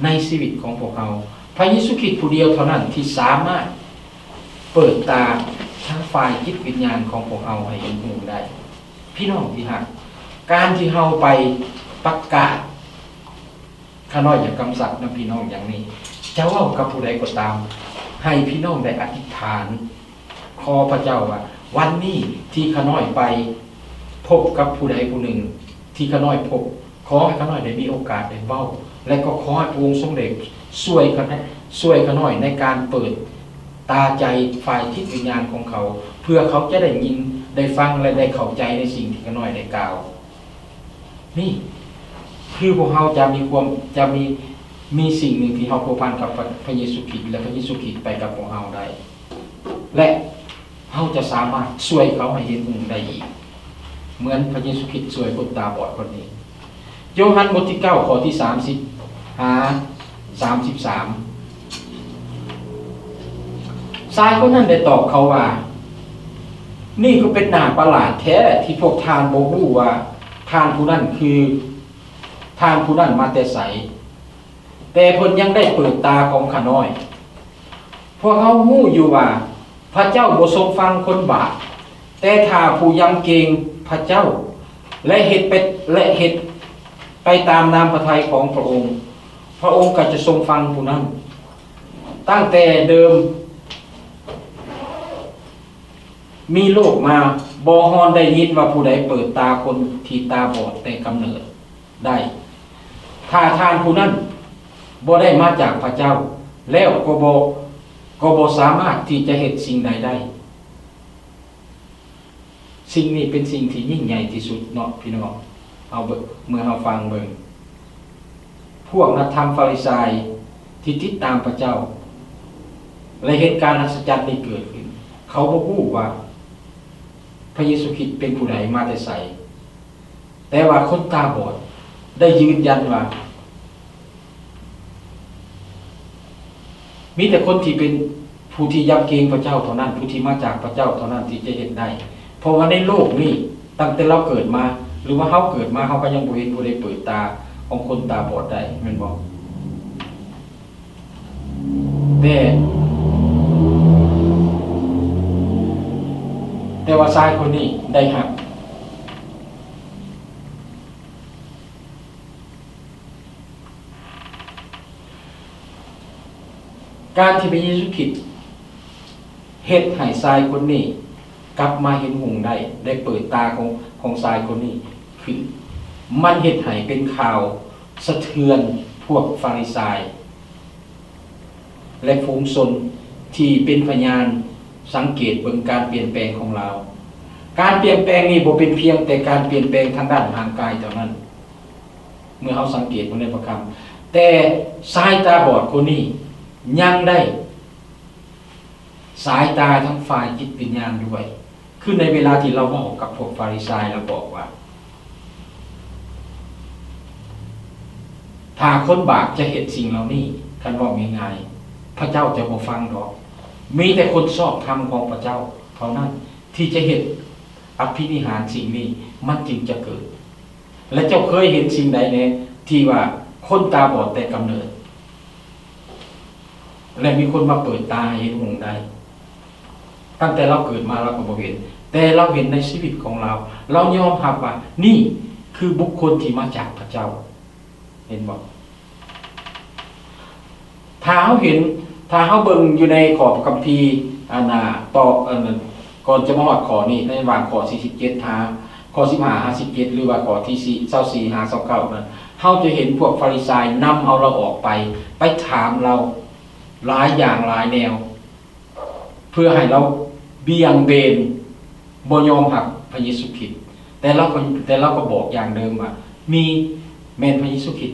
ໃນຊີວິດຂອງພວກເຮົາ. ພະເຢຊູຄຣິດຜູ້ດຽວເທົ່ານັ້ນທີ່ສາມາດເປີດຕາທາງຝ່າຍຈິດວິນຍານຂອງພວກເຮົາໃຫ້ເຫັນຮູ້ໄດ້. ພີ່ນ້ອງທີ່ຮັກ, ການທີ່ເຮົາໄປປະກາດ, ຂ້ານ້ອຍຢາກກຳຊັບນຳພີ່ນ້ອງຢ່າງນີ້, ຈະເວົ້າກັບຜູ້ໃດກໍຕາມ, ໃຫ້ພີ່ນ້ອງໄດ້ອະທິຖານຂໍພະເຈົ້າວ່າ, ວັນນີ້ທີ່ຂ້ານ້ອຍໄປພົບກັບຜູ້ໃດຜູ້ໜຶ່ງທີ່ຂ້ານ້ອຍພົບ, ຂໍໃຫ້ຂ້ານ້ອຍໄດ້ມີໂອກາດໄດ້ເວົ້າ, ແລະ ກໍຂໍໃຫ້ພະອົງຊົງໄດ້ຊ່ວຍຂ້າ, ຊ່ວຍຂ້ານ້ອຍໃນການເປີດຕາໃຈຝ່າຍຈິດວິນຍານຂອງເຂົາ, ເພື່ອເຂົາຈະໄດ້ຍິນ, ໄດ້ຟັງ ແລະ ໄດ້ເຂົ້າໃຈໃນສິ່ງທີ່ຂ້ານ້ອຍໄດ້ກ່າວ. ນີ້ຄືພວກເຮົາຈະມີຄວາມ, ຈະມີ, ມີສິ່ງໜຶ່ງທີ່ເຮົາພົວພັນກັບພະ, ພະເຢຊູຄຣິດ ແລະ ພະເຢຊູຄຣິດໄປກັບພວກເຮົາໄດ້ ແລະ ເຮົາຈະສາມາດຊ່ວຍເຂົາໃຫ້ເຫັນຫຸ່ງໄດ້ອີກ ເໝືອນພະເຢຊູຄຣິດຊ່ວຍຄົນຕາບອດຄົນນີ້. ໂຍຮັນບົດທີເກົ້າ ຂໍ້ທີສາມສິບຫາສາມສິບສາມ ຊາຍຄົນນັ້ນໄດ້ຕອບເຂົາວ່າ, ນີ້ກໍເປັນໜ້າປະຫຼາດແທ້ທີ່ພວກທ່ານບໍ່ຮູ້ວ່າທ່ານຜູ້ນັ້ນຄື, ທ່ານຜູ້ນັ້ນມາແຕ່ໃສ, ແຕ່ເພິ່ນຍັງໄດ້ເປີດຕາຂອງຂ້ານ້ອຍ. ພວກເຮົາຮູ້ຢູ່ວ່າພະເຈົ້າບໍ່ຊົງຟັງຄົນບາບ, ແຕ່ຖ້າຜູ້ຢຳເກງພະເຈົ້າ ແລະ ເຮັດໄປ, ແລະ ເຮັດໄປຕາມນ້ຳພະໄທຂອງພະອົງ, ພະອົງກໍຈະຊົງຟັງຜູ້ນັ້ນ. ຕັ້ງແຕ່ເດີມມີໂລກມາ, ບໍ່ຮອນໄດ້ຍິນວ່າຜູ້ໃດເປີດຕາຄົນທີ່ຕາບອດແຕ່ກຳເນີດໄດ້. ຖ້າທ່ານຜູ້ນັ້ນບໍ່ໄດ້ມາຈາກພະເຈົ້າ, ແລ້ວກໍບໍ່, ກໍບໍ່ສາມາດທີ່ຈະເຮັດສິ່ງໃດໄດ້. ສິ່ງນີ້ເປັນສິ່ງທີ່ຍິ່ງໃຫຍ່ທີ່ສຸດເນາະ ພີ່ນ້ອງ. ເຮົາເບິ່ງ, ເມື່ອເຮົາຟັງເບິ່ງ, ພວກນັກທຳຟາຣິຊາຍທີ່ຕິດຕາມພະເຈົ້າ ແລະ ເຫັນການອັດສະຈັນນີ້ເກີດຂຶ້ນ, ເຂົາບໍ່ຮູ້ວ່າພະເຢຊູຄຣິດເປັນຜູ້ໃດ ມາແຕ່ໃສ. ແຕ່ວ່າຄົນຕາບອດໄດ້ຢືນຢັນວ່າ ມີແຕ່ຄົນທີ່ເປັນຜູ້ທີ່ຢຳເກງພະເຈົ້າເທົ່ານັ້ນ, ຜູ້ທີ່ມາຈາກພະເຈົ້າເທົ່ານັ້ນທີ່ຈະເຮັດໄດ້. ເພາະວ່າໃນໂລກນີ້, ຕັ້ງແຕ່ລາວເກີດມາ, ຫຼືວ່າເຮົາເກີດມາ, ເຮົາກໍຍັງບໍ່ເຫັນຜູ້ໃດເປີດຕາຂອງຄົນຕາບອດໄດ້, ແມ່ນບໍ່? ແຕ່, ແຕ່ວ່າຊາຍຄົນນີ້ໄດ້ຮັບ. ການທີ່ພະເຢຊູຄຣິດເຮັດໃຫ້ຊາຍຄົນນີ້ກັບມາເຫັນຫຸ່ງໄດ້, ໄດ້ເປີດຕາຂອງ, ຂອງຊາຍຄົນນີ້ຂຶ້ນ, ມັນເຮັດໃຫ້ເປັນຂ່າວສະເທືອນພວກຟາຣິຊາຍ. ແລະ ຝູງຊົນທີ່ເປັນພະຍານສັງເກດເບິ່ງການປ່ຽນແປງຂອງລາວ. ການປ່ຽນແປງນີ້ບໍ່ເປັນພຽງແຕ່ການປ່ຽນແປງທາງດ້ານຮ່າງກາຍເທົ່ານັ້ນ, ເມື່ອເຮົາສັງເກດເບິ່ງໃນພະຄຳ, ແຕ່ຊາຍຕາບອດຄົນນີ້ຍັງໄດ້ສາຍຕາທາງຝ່າຍຈິດວິນຍານດ້ວຍ. ຄືໃນເວລາທີ່ລາວເວົ້າກັບພວກຟາຣິຊາຍ ລາວບອກວ່າ ຖ້າຄົນບາບຈະເຮັດສິ່ງເຫຼົ່ານີ້, ຄັນເວົ້າງ່າຍໆ, ພະເຈົ້າຈະບໍ່ຟັງດອກ. ມີແຕ່ຄົນຊອບທຳຂອງພະເຈົ້າເທົ່ານັ້ນທີ່ຈະເຮັດອະພິນິຫານສິ່ງນີ້, ມັນຈຶ່ງຈະເກີດ. ແລະ ເຈົ້າເຄີຍເຫັນສິ່ງໃດແດ່ທີ່ວ່າຄົນຕາບອດແຕ່ກຳເນີດ ແລະ ມີຄົນມາເປີດຕາໃຫ້ເຫັນຫົງໄດ້? ຕັ້ງແຕ່ລາວເກີດມາລາວກໍບໍ່ເຫັນ, ແຕ່ລາວເຫັນໃນຊີວິດຂອງລາວ, ລາວຍອມຮັບວ່ານີ້ຄືບຸກຄົນທີ່ມາຈາກພະເຈົ້າ. ເຫັນບໍ່? ຖ້າເຮົາເຫັນ, ຖ້າເຮົາເບິ່ງຢູ່ໃນຂໍ້ພະຄຳພີ ອັນນ່າ ຕໍ່ ອັນນັ້ນ ກ່ອນຈະມາຮອດຂໍ້ນີ້, ໃນລະຫວ່າງຂໍ້ສີ່ສິບເຈັດຫາ ຂໍ້ສິບຫ້າຫາສິບເຈັດ ຫຼືວ່າຂໍ້ທີສີ່ ຊາວສີ່ຫາຊາວເກົ້ານັ້ນ, ເຮົາຈະເຫັນພວກຟາຣິຊາຍນຳເອົາລາວອອກໄປ, ໄປຖາມລາວຫຼາຍຢ່າງຫຼາຍແນວ ເພື່ອໃຫ້ລາວບ່ຽງເບນ ບໍ່ຍອມຮັບພະເຢຊູຄຣິດ. ແຕ່ລາວກໍ ແຕ່ລາວກໍບອກຢ່າງເດີມວ່າ ມີ ແມ່ນພະເຢຊູຄຣິດ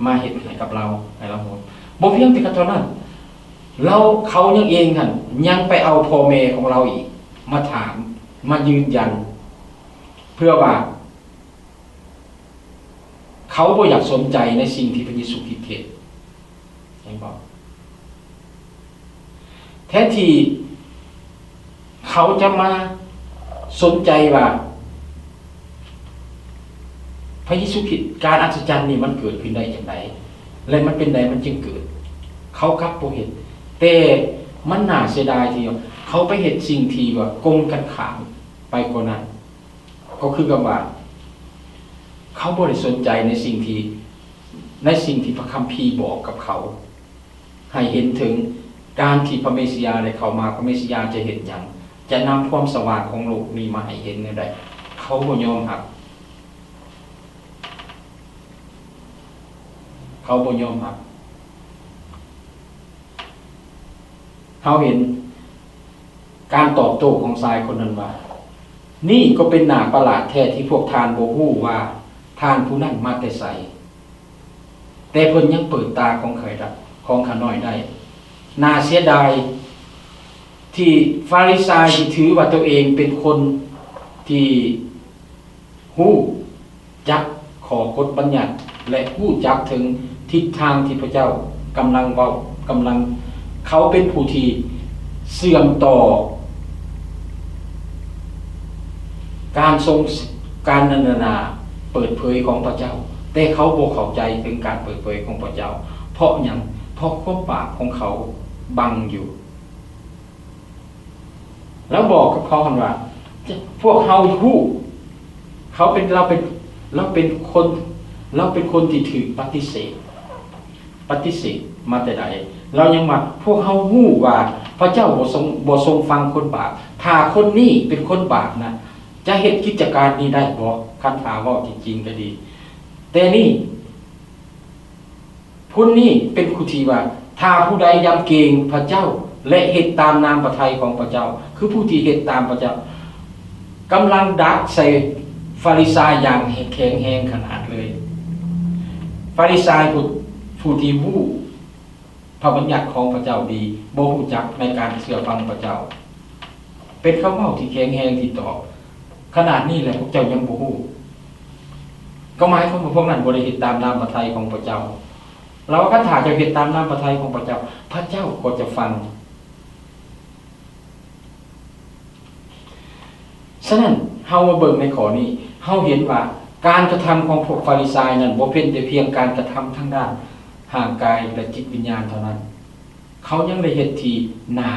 ມາເຮັດໃຫ້ກັບລາວ ໃຫ້ລາວຮູ້. ບໍ່ພຽງແຕ່ເທົ່ານັ້ນ, ລາວ ເຂົາຍັງເອງຫັ້ນ ຍັງໄປເອົາພໍ່ແມ່ຂອງລາວອີກ ມາຖາມ ມາຢືນຢັນ ເພື່ອວ່າ ເຂົາບໍ່ຢາກສົນໃຈໃນສິ່ງທີ່ພະເຢຊູຄຣິດເຮັດ. ເຫັນບໍ່? ແທນທີ່ເຂົາຈະມາສົນໃຈວ່າ ພະເຢຊູຄຣິດ ການອັດສະຈັນນີ້ມັນເກີດຂຶ້ນໄດ້ຈັ່ງໃດ ແລະ ມັນເປັນໃດມັນຈຶ່ງເກີດ, ເຂົາກັບບໍ່ເຮັດ. ແຕ່ມັນໜ້າເສຍດາຍທີ່ເຂົາໄປເຮັດສິ່ງທີ່ວ່າກົງກັນຂ້າມໄປກວ່ານັ້ນ. ກໍຄືກັບວ່າ ເຂົາບໍ່ໄດ້ສົນໃຈໃນສິ່ງທີ່ ໃນສິ່ງທີ່ພະຄຳພີບອກກັບເຂົາ ໃຫ້ເຫັນເຖິງການທີ່ພະເມສຢາໄດ້ເຂົ້າມາ, ພະເມສຢາຈະເຮັດຫຍັງ, ຈະນຳຄວາມສະຫວ່າງຂອງໂລກນີ້ມາໃຫ້ເຫັນແນວໃດ. ເຂົາບໍ່ຍອມຮັບ, ເຂົາບໍ່ຍອມຮັບ. ເຮົາເຫັນ ການຕອບໂຕ້ຂອງຊາຍຄົນນັ້ນວ່າ, ນີ້ກໍເປັນໜ້າປະຫຼາດແທ້ທີ່ພວກທ່ານບໍ່ຮູ້ວ່າທ່ານຜູ້ນັ້ນມາແຕ່ໃສ, ແຕ່ເພິ່ນຍັງເປີດຕາຂອງຂ້າ ຂອງຂ້ານ້ອຍໄດ້. ໜ້າເສຍດາຍທີ່ຟາຣິຊາຍທີ່ຖືວ່າຕົວເອງເປັນຄົນທີ່ ຮູ້ຈັກຂໍ້ກົດບັນຍັດ ແລະ ຮູ້ຈັກເຖິງທິດທາງທີ່ພະເຈົ້າກຳລັງເວົ້າ, ກຳລັງ, ເຂົາເປັນຜູ້ທີ່ເຊື່ອມຕໍ່ການຊົງ, ການ ອັນນັ້ນນາ ເປີດເຜີຍຂອງພະເຈົ້າ, ແຕ່ເຂົາບໍ່ເຂົ້າໃຈເຖິງການເປີດເຜີຍຂອງພະເຈົ້າ. ເພາະຫຍັງ? ເພາະຄວາມບາບຂອງເຂົາບັງຢູ່. ລາວບອກກັບເຂົາຫັ້ນວ່າ ພວກເຮົາຮູ້ ເຂົາເປັນ, ລາວເປັນ, ລາວເປັນຄົນ, ລາວເປັນຄົນທີ່ຖືກປະຕິເສດ, ປະຕິເສດມາແຕ່ໃດ. ລາວຍັງວ່າ ພວກເຮົາຮູ້ວ່າພະເຈົ້າບໍ່ຊົງ, ບໍ່ຊົງຟັງຄົນບາບ. ຖ້າຄົນນີ້ເປັນຄົນບາບນະ, ຈະເຮັດກິດຈະການນີ້ໄດ້ບໍ່? ຄັນຖ້າເວົ້າຈິງໆກໍດີ. ແຕ່ນີ້ ຜູ້ນີ້ເປັນຜູ້ທີ່ວ່າ ຖ້າຜູ້ໃດຢຳເກງພະເຈົ້າ ແລະ ເຮັດຕາມນ້ຳພະໄທຂອງພະເຈົ້າ, ຄືຜູ້ທີ່ເຮັດຕາມພະເຈົ້າ, ກຳລັງດັກໃສ່ຟາຣິຊາຍຢ່າງແຂງແຮງຂະໜາດເລີຍ. ຟາຣິຊາຍຜູ້, ຜູ້ທີ່ຮູ້ ພະບັນຍັດຂອງພະເຈົ້າດີ, ບໍ່ຮູ້ຈັກໃນການເຊື່ອຟັງພະເຈົ້າ. ເປັນຄຳເວົ້າທີ່ແຂງແຮງທີ່ຕອບ, ຂະໜາດນີ້ແຫຼະພວກເຈົ້າຍັງບໍ່ຮູ້. ກໍໝາຍຄວາມວ່າພວກນັ້ນບໍ່ໄດ້ເຮັດຕາມນ້ຳພະໄທຂອງພະເຈົ້າ. ລາວວ່າ ຄັນຖ້າເຈົ້າເຮັດຕາມນ້ຳພະໄທຂອງພະເຈົ້າ, ພະເຈົ້າກໍຈະຟັງ. ສະນັ້ນ ເຮົາມາເບິ່ງໃນຂໍ້ນີ້, ເຮົາເຫັນວ່າການກະທຳຂອງພວກຟາຣິຊາຍນັ້ນ ບໍ່ເປັນແຕ່ພຽງການກະທຳທາງດ້ານຮ່າງກາຍ ແລະ ຈິດວິນຍານເທົ່ານັ້ນ. ເຂົາຍັງໄດ້ເຮັດທີ່ໜ້າ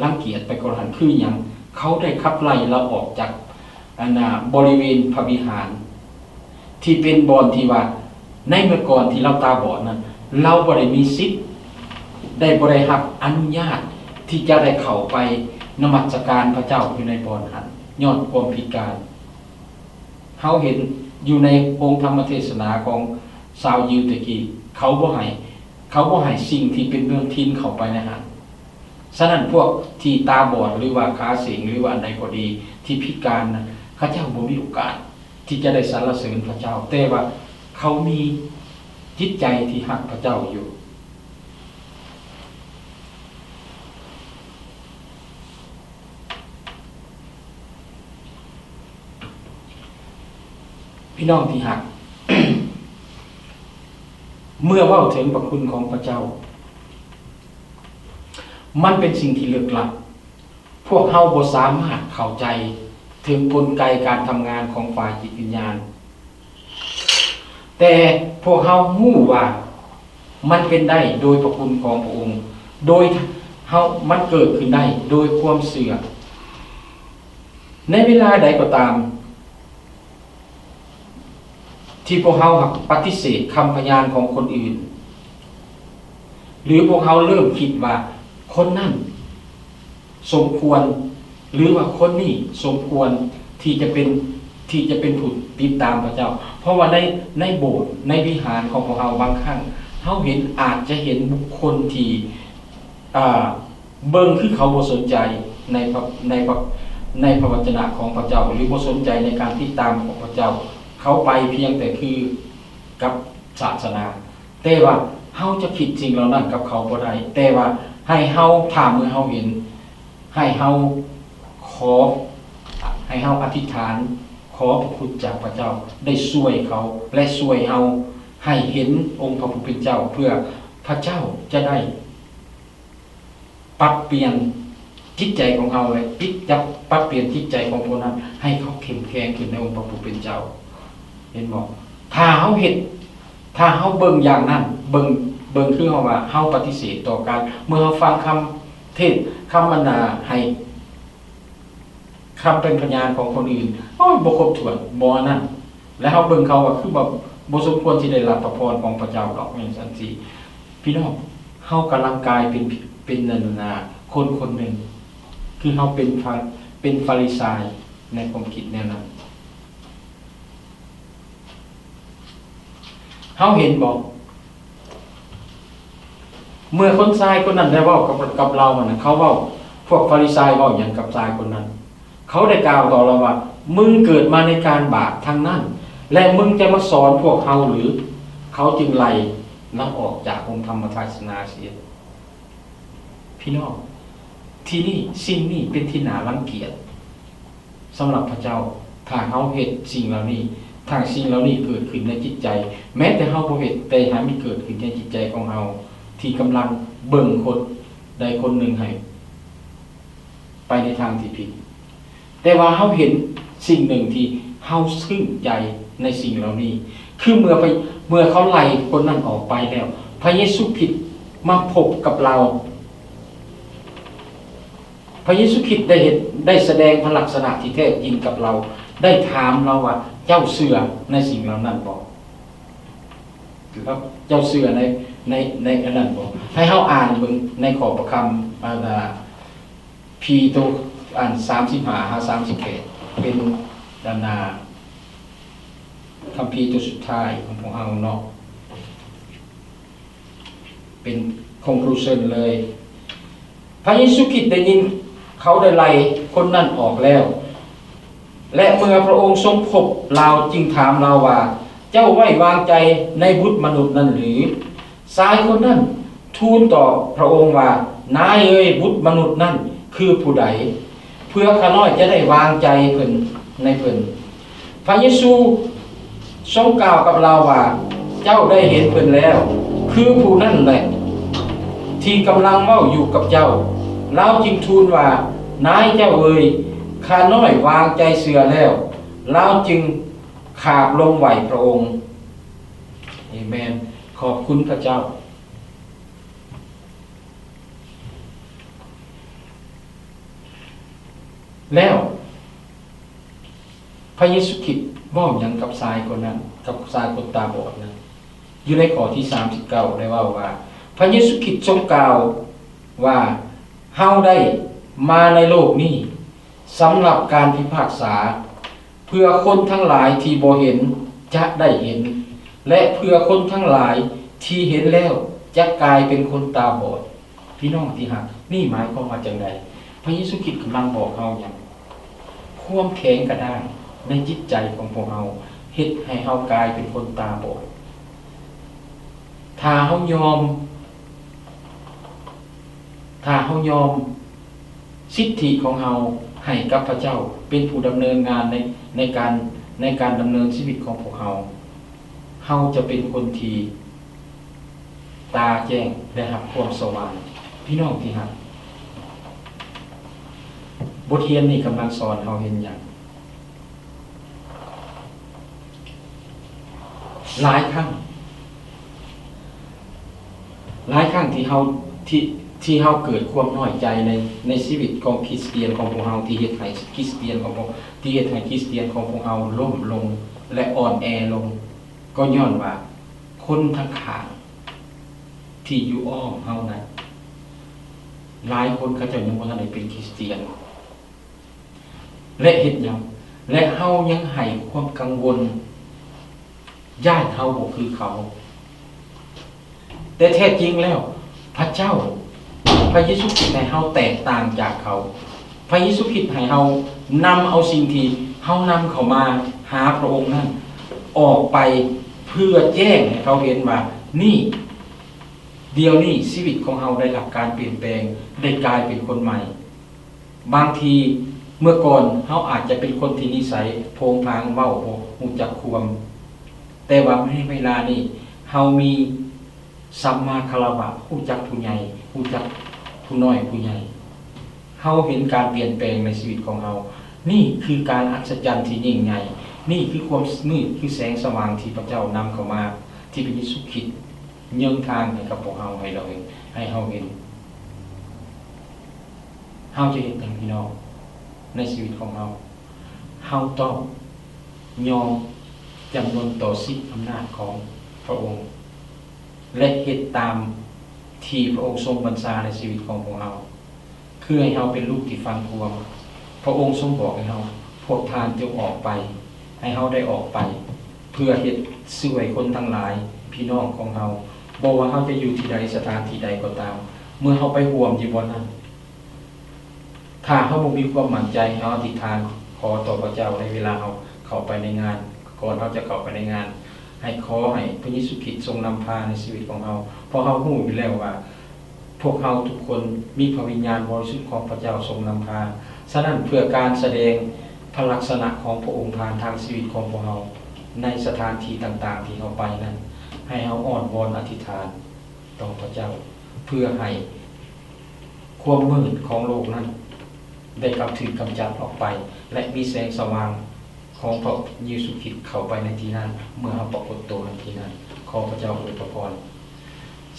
ລັງກຽດໄປກວ່ານັ້ນ. ຄືຫຍັງ? ເຂົາໄດ້ຂັບໄລ່ລາວອອກຈາກ ອັນນ່າ ບໍລິເວນພະວິຫານ ທີ່ເປັນບ່ອນທີ່ວ່າ ໃນເມື່ອກ່ອນທີ່ລາວຕາບອດນັ້ນ, ລາວບໍ່ໄດ້ມີສິດ, ໄດ້ບໍ່ໄດ້ຮັບອະນຸຍາດທີ່ຈະໄດ້ເຂົ້າໄປນະມັດສະການພະເຈົ້າຢູ່ໃນບ່ອນຫັ້ນ, ຍ້ອນຄວາມພິການ. ເຮົາເຫັນຢູ່ໃນອົງທຳມະເທດສະໜາຂອງຊາວຢິວແຕ່ກີ້, ເຂົາບໍ່ໃຫ້ ເຂົາບໍ່ໃຫ້ສິ່ງທີ່ເປັນເມືອງທິນເຂົ້າໄປໃນຫັ້ນ. ສະນັ້ນ ພວກທີ່ຕາບອດ ຫຼືວ່າຂາເສັງ ຫຼືວ່າອັນໃດກໍດີ ທີ່ພິການນະ ເຂົາເຈົ້າບໍ່ມີໂອກາດທີ່ຈະໄດ້ສັນລະເສີນພະເຈົ້າ, ແຕ່ວ່າເຂົາມີຈິດໃຈທີ່ຮັກພະເຈົ້າຢູ່. ພີ່ນ້ອງທີ່ຮັກ, ເມື່ອເວົ້າເຖິງພະຄຸນຂອງພະເຈົ້າ, ມັນເປັນສິ່ງທີ່ເລິກລັບ. ພວກເຮົາບໍ່ສາມາດເຂົ້າໃຈເຖິງກົນໄກການທຳງານຂອງຝ່າຍຈິດວິນຍານ, ແຕ່ພວກເຮົາຮູ້ວ່າມັນເປັນໄດ້ໂດຍພະຄຸນຂອງພະອົງ, ໂດຍເຮົາ, ມັນເກີດຂຶ້ນໄດ້ໂດຍຄວາມເຊື່ອ. ໃນເວລາໃດກໍຕາມ ທີ່ພວກເຮົາປະຕິເສດຄຳພະຍານຂອງຄົນອື່ນ ຫຼື ພວກເຮົາເລີ່ມຄິດວ່າຄົນນັ້ນສົມຄວນ ຫຼືວ່າຄົນນີ້ສົມຄວນທີ່ຈະເປັນ, ທີ່ຈະເປັນຜູ້ຕິດຕາມພະເຈົ້າ. ເພາະວ່າໃນ, ໃນໂບດ, ໃນວິຫານຂອງພວກເຮົາ ບາງຄັ້ງເຮົາເຫັນ, ອາດຈະເຫັນບຸກຄົນທີ່, ອ່າ, ເບິ່ງຄືເຂົາບໍ່ສົນໃຈໃນພະ, ໃນພະ, ໃນພະວະຈະນະຂອງພະເຈົ້າ ຫຼື ບໍ່ສົນໃຈໃນການຕິດຕາມຂອງພະເຈົ້າ, ເຂົາໄປພຽງແຕ່ຄືກັບສາສະໜາ. ແຕ່ວ່າເຮົາຈະຄິດສິ່ງເຫຼົ່ານັ້ນກັບເຂົາບໍ່ໄດ້, ແຕ່ວ່າໃຫ້ເຮົາ, ຖ້າເມື່ອເຮົາເຫັນ, ໃຫ້ເຮົາຂໍ, ໃຫ້ເຮົາອະທິດຖານຂໍພະຄຸນຈາກພະເຈົ້າໄດ້ຊ່ວຍເຂົາ ແລະ ຊ່ວຍເຮົາໃຫ້ເຫັນອົງພະຜູ້ເປັນເຈົ້າ, ເພື່ອພະເຈົ້າຈະໄດ້ ປັບປ່ຽນຈິດໃຈຂອງເຮົາ ແລະ ປິດຈັບ, ປັບປ່ຽນຈິດໃຈຂອງຜູ້ນັ້ນໃຫ້ເຂົາເຂັ້ມແຂງຂຶ້ນໃນອົງພະຜູ້ເປັນເຈົ້າ. ເຫັນບໍ່? ຖ້າເຮົາເຮັດ, ຖ້າເຮົາເບິ່ງຢ່າງນັ້ນ, ເບິ່ງ, ເບິ່ງຄືເຮົາວ່າເຮົາປະຕິເສດຕໍ່ການ, ເມື່ອເຮົາຟັງຄຳເທດ, ຄຳ ອັນນ່າ ໃຫ້ ຄຳເປັນພະຍານຂອງຄົນອື່ນ, ໂອ້ຍ ບໍ່ຄົບຖ້ວນ, ບໍ່ອັນນັ້ນ, ແລະ ເຮົາເບິ່ງເຂົາວ່າຄືບໍ່, ບໍ່ສົມຄວນທີ່ໄດ້ຮັບພະພອນຂອງພະເຈົ້າດອກ, ແມ່ນຊັ້ນຕິ. ພີ່ນ້ອງ, ເຮົາກຳລັງກາຍເປັນ, ເປັນ ອັນນ່າ ຄົນຄົນໜຶ່ງ, ຄືເຮົາເປັນ, ເປັນຟາຣິຊາຍໃນຄວາມຄິດແນວນັ້ນ. ເຮົາເຫັນບໍ່? ເມື່ອຄົນຊາຍຄົນນັ້ນໄດ້ເວົ້າກັບ, ກັບລາວຫັ້ນນະ, ເຂົາເວົ້າ, ພວກຟາຣິຊາຍເວົ້າຫຍັງກັບຊາຍຄົນນັ້ນ? ເຂົາໄດ້ກ່າວຕໍ່ລາວວ່າ, ມຶງເກີດມາໃນການບາບທັງນັ້ນ, ແລະ ມຶງຈະມາສອນພວກເຮົາຫຼື? ເຂົາຈຶ່ງໄລ່ລາວອອກຈາກອົງທຳມະເທດສະໜາເສຍ. ພີ່ນ້ອງ, ທີ່ນີ້, ສິ່ງນີ້ເປັນທີ່ໜ້າລັງກຽດ ສຳລັບພະເຈົ້າ. ຖ້າເຮົາເຮັດສິ່ງເຫຼົ່ານີ້, ຖ້າສິ່ງເຫຼົ່ານີ້ເກີດຂຶ້ນໃນຈິດໃຈ, ແມ້ແຕ່ເຮົາບໍ່ເຮັດ, ແຕ່ໃຫ້ມັນເກີດຂຶ້ນໃນຈິດໃຈຂອງເຮົາ ທີ່ກຳລັງເບິ່ງຄົນໃດຄົນໜຶ່ງໃຫ້ໄປໃນທາງທີ່ຜິດ. ແຕ່ວ່າເຮົາເຫັນສິ່ງໜຶ່ງທີ່ເຮົາຊຶ້ງໃຈໃນສິ່ງເຫຼົ່ານີ້, ຄືເມື່ອ, ເມື່ອເຂົາໄລ່ຄົນນັ້ນອອກໄປແລ້ວ, ພະເຢຊູຄຣິດມາພົບກັບລາວ. ພະເຢຊູຄຣິດໄດ້ເຮັດ, ໄດ້ສະແດງພະລັກສະນະທີ່ແທ້ຈິງກັບລາວ, ໄດ້ຖາມລາວວ່າ, ເຈົ້າເຊື່ອໃນສິ່ງເຫຼົ່ານັ້ນບໍ່? ເຈົ້າເຊື່ອໃນ, ໃນ, ໃນອັນນັ້ນບໍ່? ໃຫ້ເຮົາອ່ານເບິ່ງໃນຂໍ້ພະຄຳ, ອັນນ່າ, ພີໂຕ, ອັນ ສາມສິບຫ້າຫາສາມສິບແປດ ເປັນ, ອັນນ່າ, ຄຳພີໂຕສຸດທ້າຍຂອງພວກເຮົາເນາະ. ເປັນ conclusion ເລີຍ. ພະເຢຊູຄຣິດໄດ້ຍິນເຂົາໄດ້ໄລ່ຄົນນັ້ນອອກແລ້ວ, ແລະ ເມື່ອພະອົງຊົງພົບລາວ, ຈຶ່ງຖາມລາວວ່າ, ເຈົ້າໄວ້ວາງໃຈໃນບຸດມະນຸດນັ້ນຫຼື? ຊາຍຄົນນັ້ນທູນຕໍ່ພະອົງວ່າ, ນາຍເອີຍ, ບຸດມະນຸດນັ້ນຄືຜູ້ໃດ? ເພື່ອຂ້ານ້ອຍຈະໄດ້ວາງໃຈເພິ່ນ, ໃນເພິ່ນ. ພະເຢຊູຊົງກ່າວກັບລາວວ່າ, ເຈົ້າໄດ້ເຫັນເພິ່ນແລ້ວ, ຄືຜູ້ນັ້ນແຫຼະທີ່ກຳລັງເວົ້າຢູ່ກັບເຈົ້າ. ລາວຈຶ່ງທູນວ່າ, ນາຍເຈົ້າເອີຍ, ຂ້ານ້ອຍວາງໃຈເຊື່ອແລ້ວ. ລາວຈຶ່ງຂາບລົງໄຫວ້ພະອົງ. ເອເມນ. ຂອບຄຸນພະເຈົ້າ. ແລ້ວ ພະເຢຊູຄຣິດເວົ້າຫຍັງກັບຊາຍຄົນນັ້ນ, ກັບຊາຍຄົນຕາບອດນັ້ນ? ຢູ່ໃນຂໍ້ທີສາມສິບເກົ້າ ໄດ້ເວົ້າວ່າ, ພະເຢຊູຄຣິດຊົງກ່າວວ່າ, ເຮົາໄດ້ມາໃນໂລກນີ້ສຳລັບການພິພາກສາ, ເພື່ອຄົນທັງຫຼາຍທີ່ບໍ່ເຫັນຈະໄດ້ເຫັນ, ແລະ ເພື່ອຄົນທັງຫຼາຍທີ່ເຫັນແລ້ວ ຈະກາຍເປັນຄົນຕາບອດ. ພີ່ນ້ອງທີ່ຮັກ, ນີ້ໝາຍຄວາມວ່າຈັ່ງໃດ? ພະເຢຊູຄຣິດກຳລັງບອກເຮົາຫຍັງ? ຄວາມແຂງກະດ້າງໃນຈິດໃຈຂອງພວກເຮົາ ເຮັດໃຫ້ເຮົາກາຍເປັນຄົນຕາບອດ. ຖ້າເຮົາຍອມ, ຖ້າເຮົາຍອມສິດທິຂອງເຮົາໃຫ້ກັບພະເຈົ້າເປັນຜູ້ດຳເນີນງານໃນ, ໃນການ, ໃນການດຳເນີນຊີວິດຂອງພວກເຮົາ, ເຮົາຈະເປັນຄົນທີ່ ຕາແຈ້ງ ແລະ ຮັບຄວາມສະຫວ່າງ. ພີ່ນ້ອງທີ່ຮັກ, ບົດຮຽນນີ້ກຳລັງສອນເຮົາເຫັນຫຍັງ? ຫຼາຍຄັ້ງ, ຫຼາຍຄັ້ງທີ່ເຮົາ, ທີ່, ທີ່ເຮົາເກີດຄວາມນ້ອຍໃຈໃນ, ໃນຊີວິດຂອງຄຣິສຕຽນຂອງພວກເຮົາ, ທີ່ເຮັດໃຫ້ຄຣິສຕຽນຂອງພວກ, ທີ່ເຮັດໃຫ້ຄຣິສຕຽນຂອງພວກເຮົາລົ້ມລົງ ແລະ ອ່ອນແອລົງ, ກໍຍ້ອນວ່າ ຄົນທາງຂ້າງທີ່ຢູ່ອ້ອມເຮົານັ້ນ, ຫຼາຍຄົນເຂົາເຈົ້າຍັງບໍ່ທັນໄດ້ເປັນຄຣິສຕຽນ ແລະ ເຮັດຫຍັງ? ແລະ ເຮົາຍັງໃຫ້ຄວາມກັງວົນ ຢ້ານເຮົາບໍ່ຄືເຂົາ. ແຕ່ແທ້ຈິງແລ້ວ ພະເຈົ້າ, ພະເຢຊູຄຣິດໃຫ້ເຮົາແຕກຕ່າງຈາກເຂົາ. ພະເຢຊູຄຣິດໃຫ້ເຮົານຳເອົາສິ່ງທີ່ເຮົານຳເຂົ້າມາຫາພະອົງນັ້ນ ອອກໄປເພື່ອແຈ້ງໃຫ້ເຂົາເຫັນວ່າ ນີ້, ດຽວນີ້ຊີວິດຂອງເຮົາໄດ້ຮັບການປ່ຽນແປງ, ໄດ້ກາຍເປັນຄົນໃໝ່. ບາງທີເມື່ອກ່ອນເຮົາອາດຈະເປັນຄົນທີ່ນິໄສໂຜງຜາງ, ເວົ້າບໍ່ຮູ້ຈັກຄວາມ, ແຕ່ວ່າໃນເວລານີ້ເຮົາມີ ສຳມາຄາລະວະ, ຮູ້ຈັກຜູ້ໃຫຍ່, ຮູ້ຈັກຜູ້ນ້ອຍຜູ້ໃຫຍ່. ເຮົາເຫັນການປ່ຽນແປງໃນຊີວິດຂອງເຮົາ. ນີ້ຄືການອັດສະຈັນທີ່ຍິ່ງໃຫຍ່. ນີ້ຄືຄວາມ, ນີ້ຄືແສງສະຫວ່າງທີ່ພະເຈົ້ານຳເຂົ້າມາ, ທີ່ພະເຢຊູຄຣິດເຍີ້ງທາງໃຫ້ກັບພວກເຮົາ, ໃຫ້ເຮົາເຫັນ, ໃຫ້ເຮົາເຫັນ. ເຮົາຈະເຮັດຫຍັງ, ພີ່ນ້ອງ, ໃນຊີວິດຂອງເຮົາ? ເຮົາຕ້ອງຍອມຈຳນົນຕໍ່ສິດອຳນາດຂອງພະອົງ ແລະ ເຮັດຕາມທີ່ພະອົງຊົງບັນຊາໃນຊີວິດຂອງພວກເຮົາ. ຄືໃຫ້ເຮົາເປັນລູກທີ່ຟັງຄວາມ. ພະອົງຊົງບອກໃຫ້ເຮົາ, ພວກທ່ານຈົ່ງອອກໄປ, ໃຫ້ເຮົາໄດ້ອອກໄປ ເພື່ອເຮັດຊ່ວຍຄົນທັງຫຼາຍ, ພີ່ນ້ອງຂອງເຮົາ. ບໍ່ວ່າເຮົາຈະຢູ່ທີ່ໃດ, ສະຖານທີ່ໃດກໍຕາມ, ເມື່ອເຮົາໄປຮ່ວມຢູ່ບ່ອນນັ້ນ, ຖ້າເຮົາບໍ່ມີຄວາມໝັ້ນໃຈ, ເຮົາອະທິຖານຂໍຕໍ່ພະເຈົ້າໃນເວລາເຮົາເຂົ້າໄປໃນງານ, ກ່ອນເຮົາຈະເຂົ້າໄປໃນງານ, ໃຫ້ຂໍໃຫ້ພະເຢຊູຄຣິດຊົງນຳພາໃນຊີວິດຂອງເຮົາ, ເພາະເຮົາຮູ້ຢູ່ແລ້ວວ່າ ພວກເຮົາທຸກຄົນມີພະວິນຍານບໍລິສຸດຂອງພະເຈົ້າຊົງນຳພາ. ສະນັ້ນ, ເພື່ອການສະແດງພະລັກສະນະຂອງພະອົງຜ່ານທາງຊີວິດຂອງພວກເຮົາ ໃນສະຖານທີ່ຕ່າງໆທີ່ເຮົາໄປນັ້ນ, ໃຫ້ເຮົາອ້ອນວອນອະທິຖານຕໍ່ພະເຈົ້າ ເພື່ອໃຫ້ ຄວາມມືດຂອງໂລກນັ້ນໄດ້ກັບຖືກກຳຈັດອອກໄປ ແລະ ມີແສງສະຫວ່າງຂອງພະເຢຊູຄຣິດເຂົ້າໄປໃນທີ່ນັ້ນ ເມື່ອເຮົາປາກົດໂຕໃນທີ່ນັ້ນ. ຂໍພະເຈົ້າອວຍພະພອນ.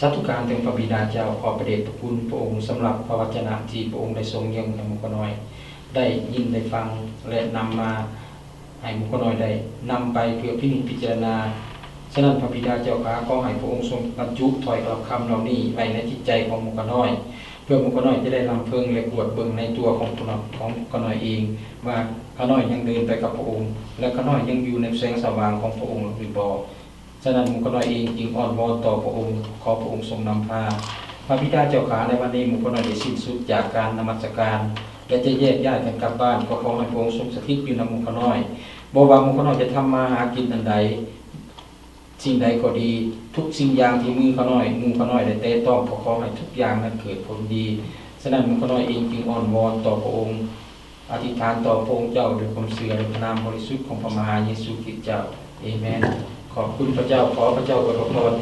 ສາທຸການເຖິງພະບິດາເຈົ້າ, ຂໍພະເດດພະຄຸນພະອົງສຳລັບພະວັດຈະນະທີ່ພະອົງໄດ້ຊົງເຍີ້ງໃຫ້ໝູ່ຂ້ານ້ອຍໄດ້ຍິນໄດ້ຟັງ ແລະ ນຳມາ ໃຫ້ໝູ່ຂ້ານ້ອຍໄດ້ນຳໄປເພື່ອພິນິດພິຈາລະນາ. ສະນັ້ນ ພະບິດາເຈົ້າຂ້າ, ຂໍໃຫ້ພະອົງຊົງບັນຈຸຖ້ອຍກັບຄຳເຫຼົ່ານີ້ໄວ້ໃນຈິດໃຈຂອງໝູ່ຂ້ານ້ອຍ, ເພື່ອໝູ່ຂ້ານ້ອຍຈະໄດ້ລຳເພິງ ແລະ ກວດເບິ່ງໃນຕົວຂອງຜູ້ນຳຂອງຂ້ານ້ອຍເອງ ວ່າຂ້ານ້ອຍຍັງເດີນໄປກັບພະອົງ ແລະ ຂ້ານ້ອຍຍັງຢູ່ໃນແສງສະຫວ່າງຂອງພະອົງຫຼືບໍ່. ສະນັ້ນ ໝູ່ຂ້ານ້ອຍເອງຈຶ່ງອ້ອນວອນຕໍ່ພະອົງ, ຂໍພະອົງຊົງນຳພາ. ພະບິດາເຈົ້າຂ້າ, ໃນວັນນີ້ໝູ່ຂ້ານ້ອຍໄດ້ສິ້ນສຸດຈາກການນະມັດສະການ ແລະ ຈະແຍກຍ້າຍກັນກັບບ້ານ, ກໍຂໍໃຫ້ພະອົງຊົງສະຖິດຢູ່ນຳໝູ່ຂ້ານ້ອຍ. ບໍ່ວ່າໝູ່ຂ້ານ້ອຍຈະທຳມາຫາກິນອັນໃດ, ສິ່ງໃດກໍດີ, ທຸກສິ່ງຢ່າງທີ່ມືຂ້ານ້ອຍ, ໝູ່ຂ້ານ້ອຍໄດ້ແຕະຕ້ອງ, ກໍຂໍໃຫ້ທຸກຢ່າງນັ້ນເກີດຜົນດີ. ສະນັ້ນ ໝູ່ຂ້ານ້ອຍເອງຈຶ່ງອ້ອນວອນຕໍ່ພະອົງ, ອະທິຖານຕໍ່ພະອົງເຈົ້າດ້ວຍຄວາມເຊື່ອໃນພະນາມບໍລິສຸດຂອງພະມະຫາເຢຊູຄຣິດເຈົ້າ. ເອເມນ. ຂອບຄຸນພະເຈົ້າ. ຂໍພະເຈົ້າອວຍພະພອນ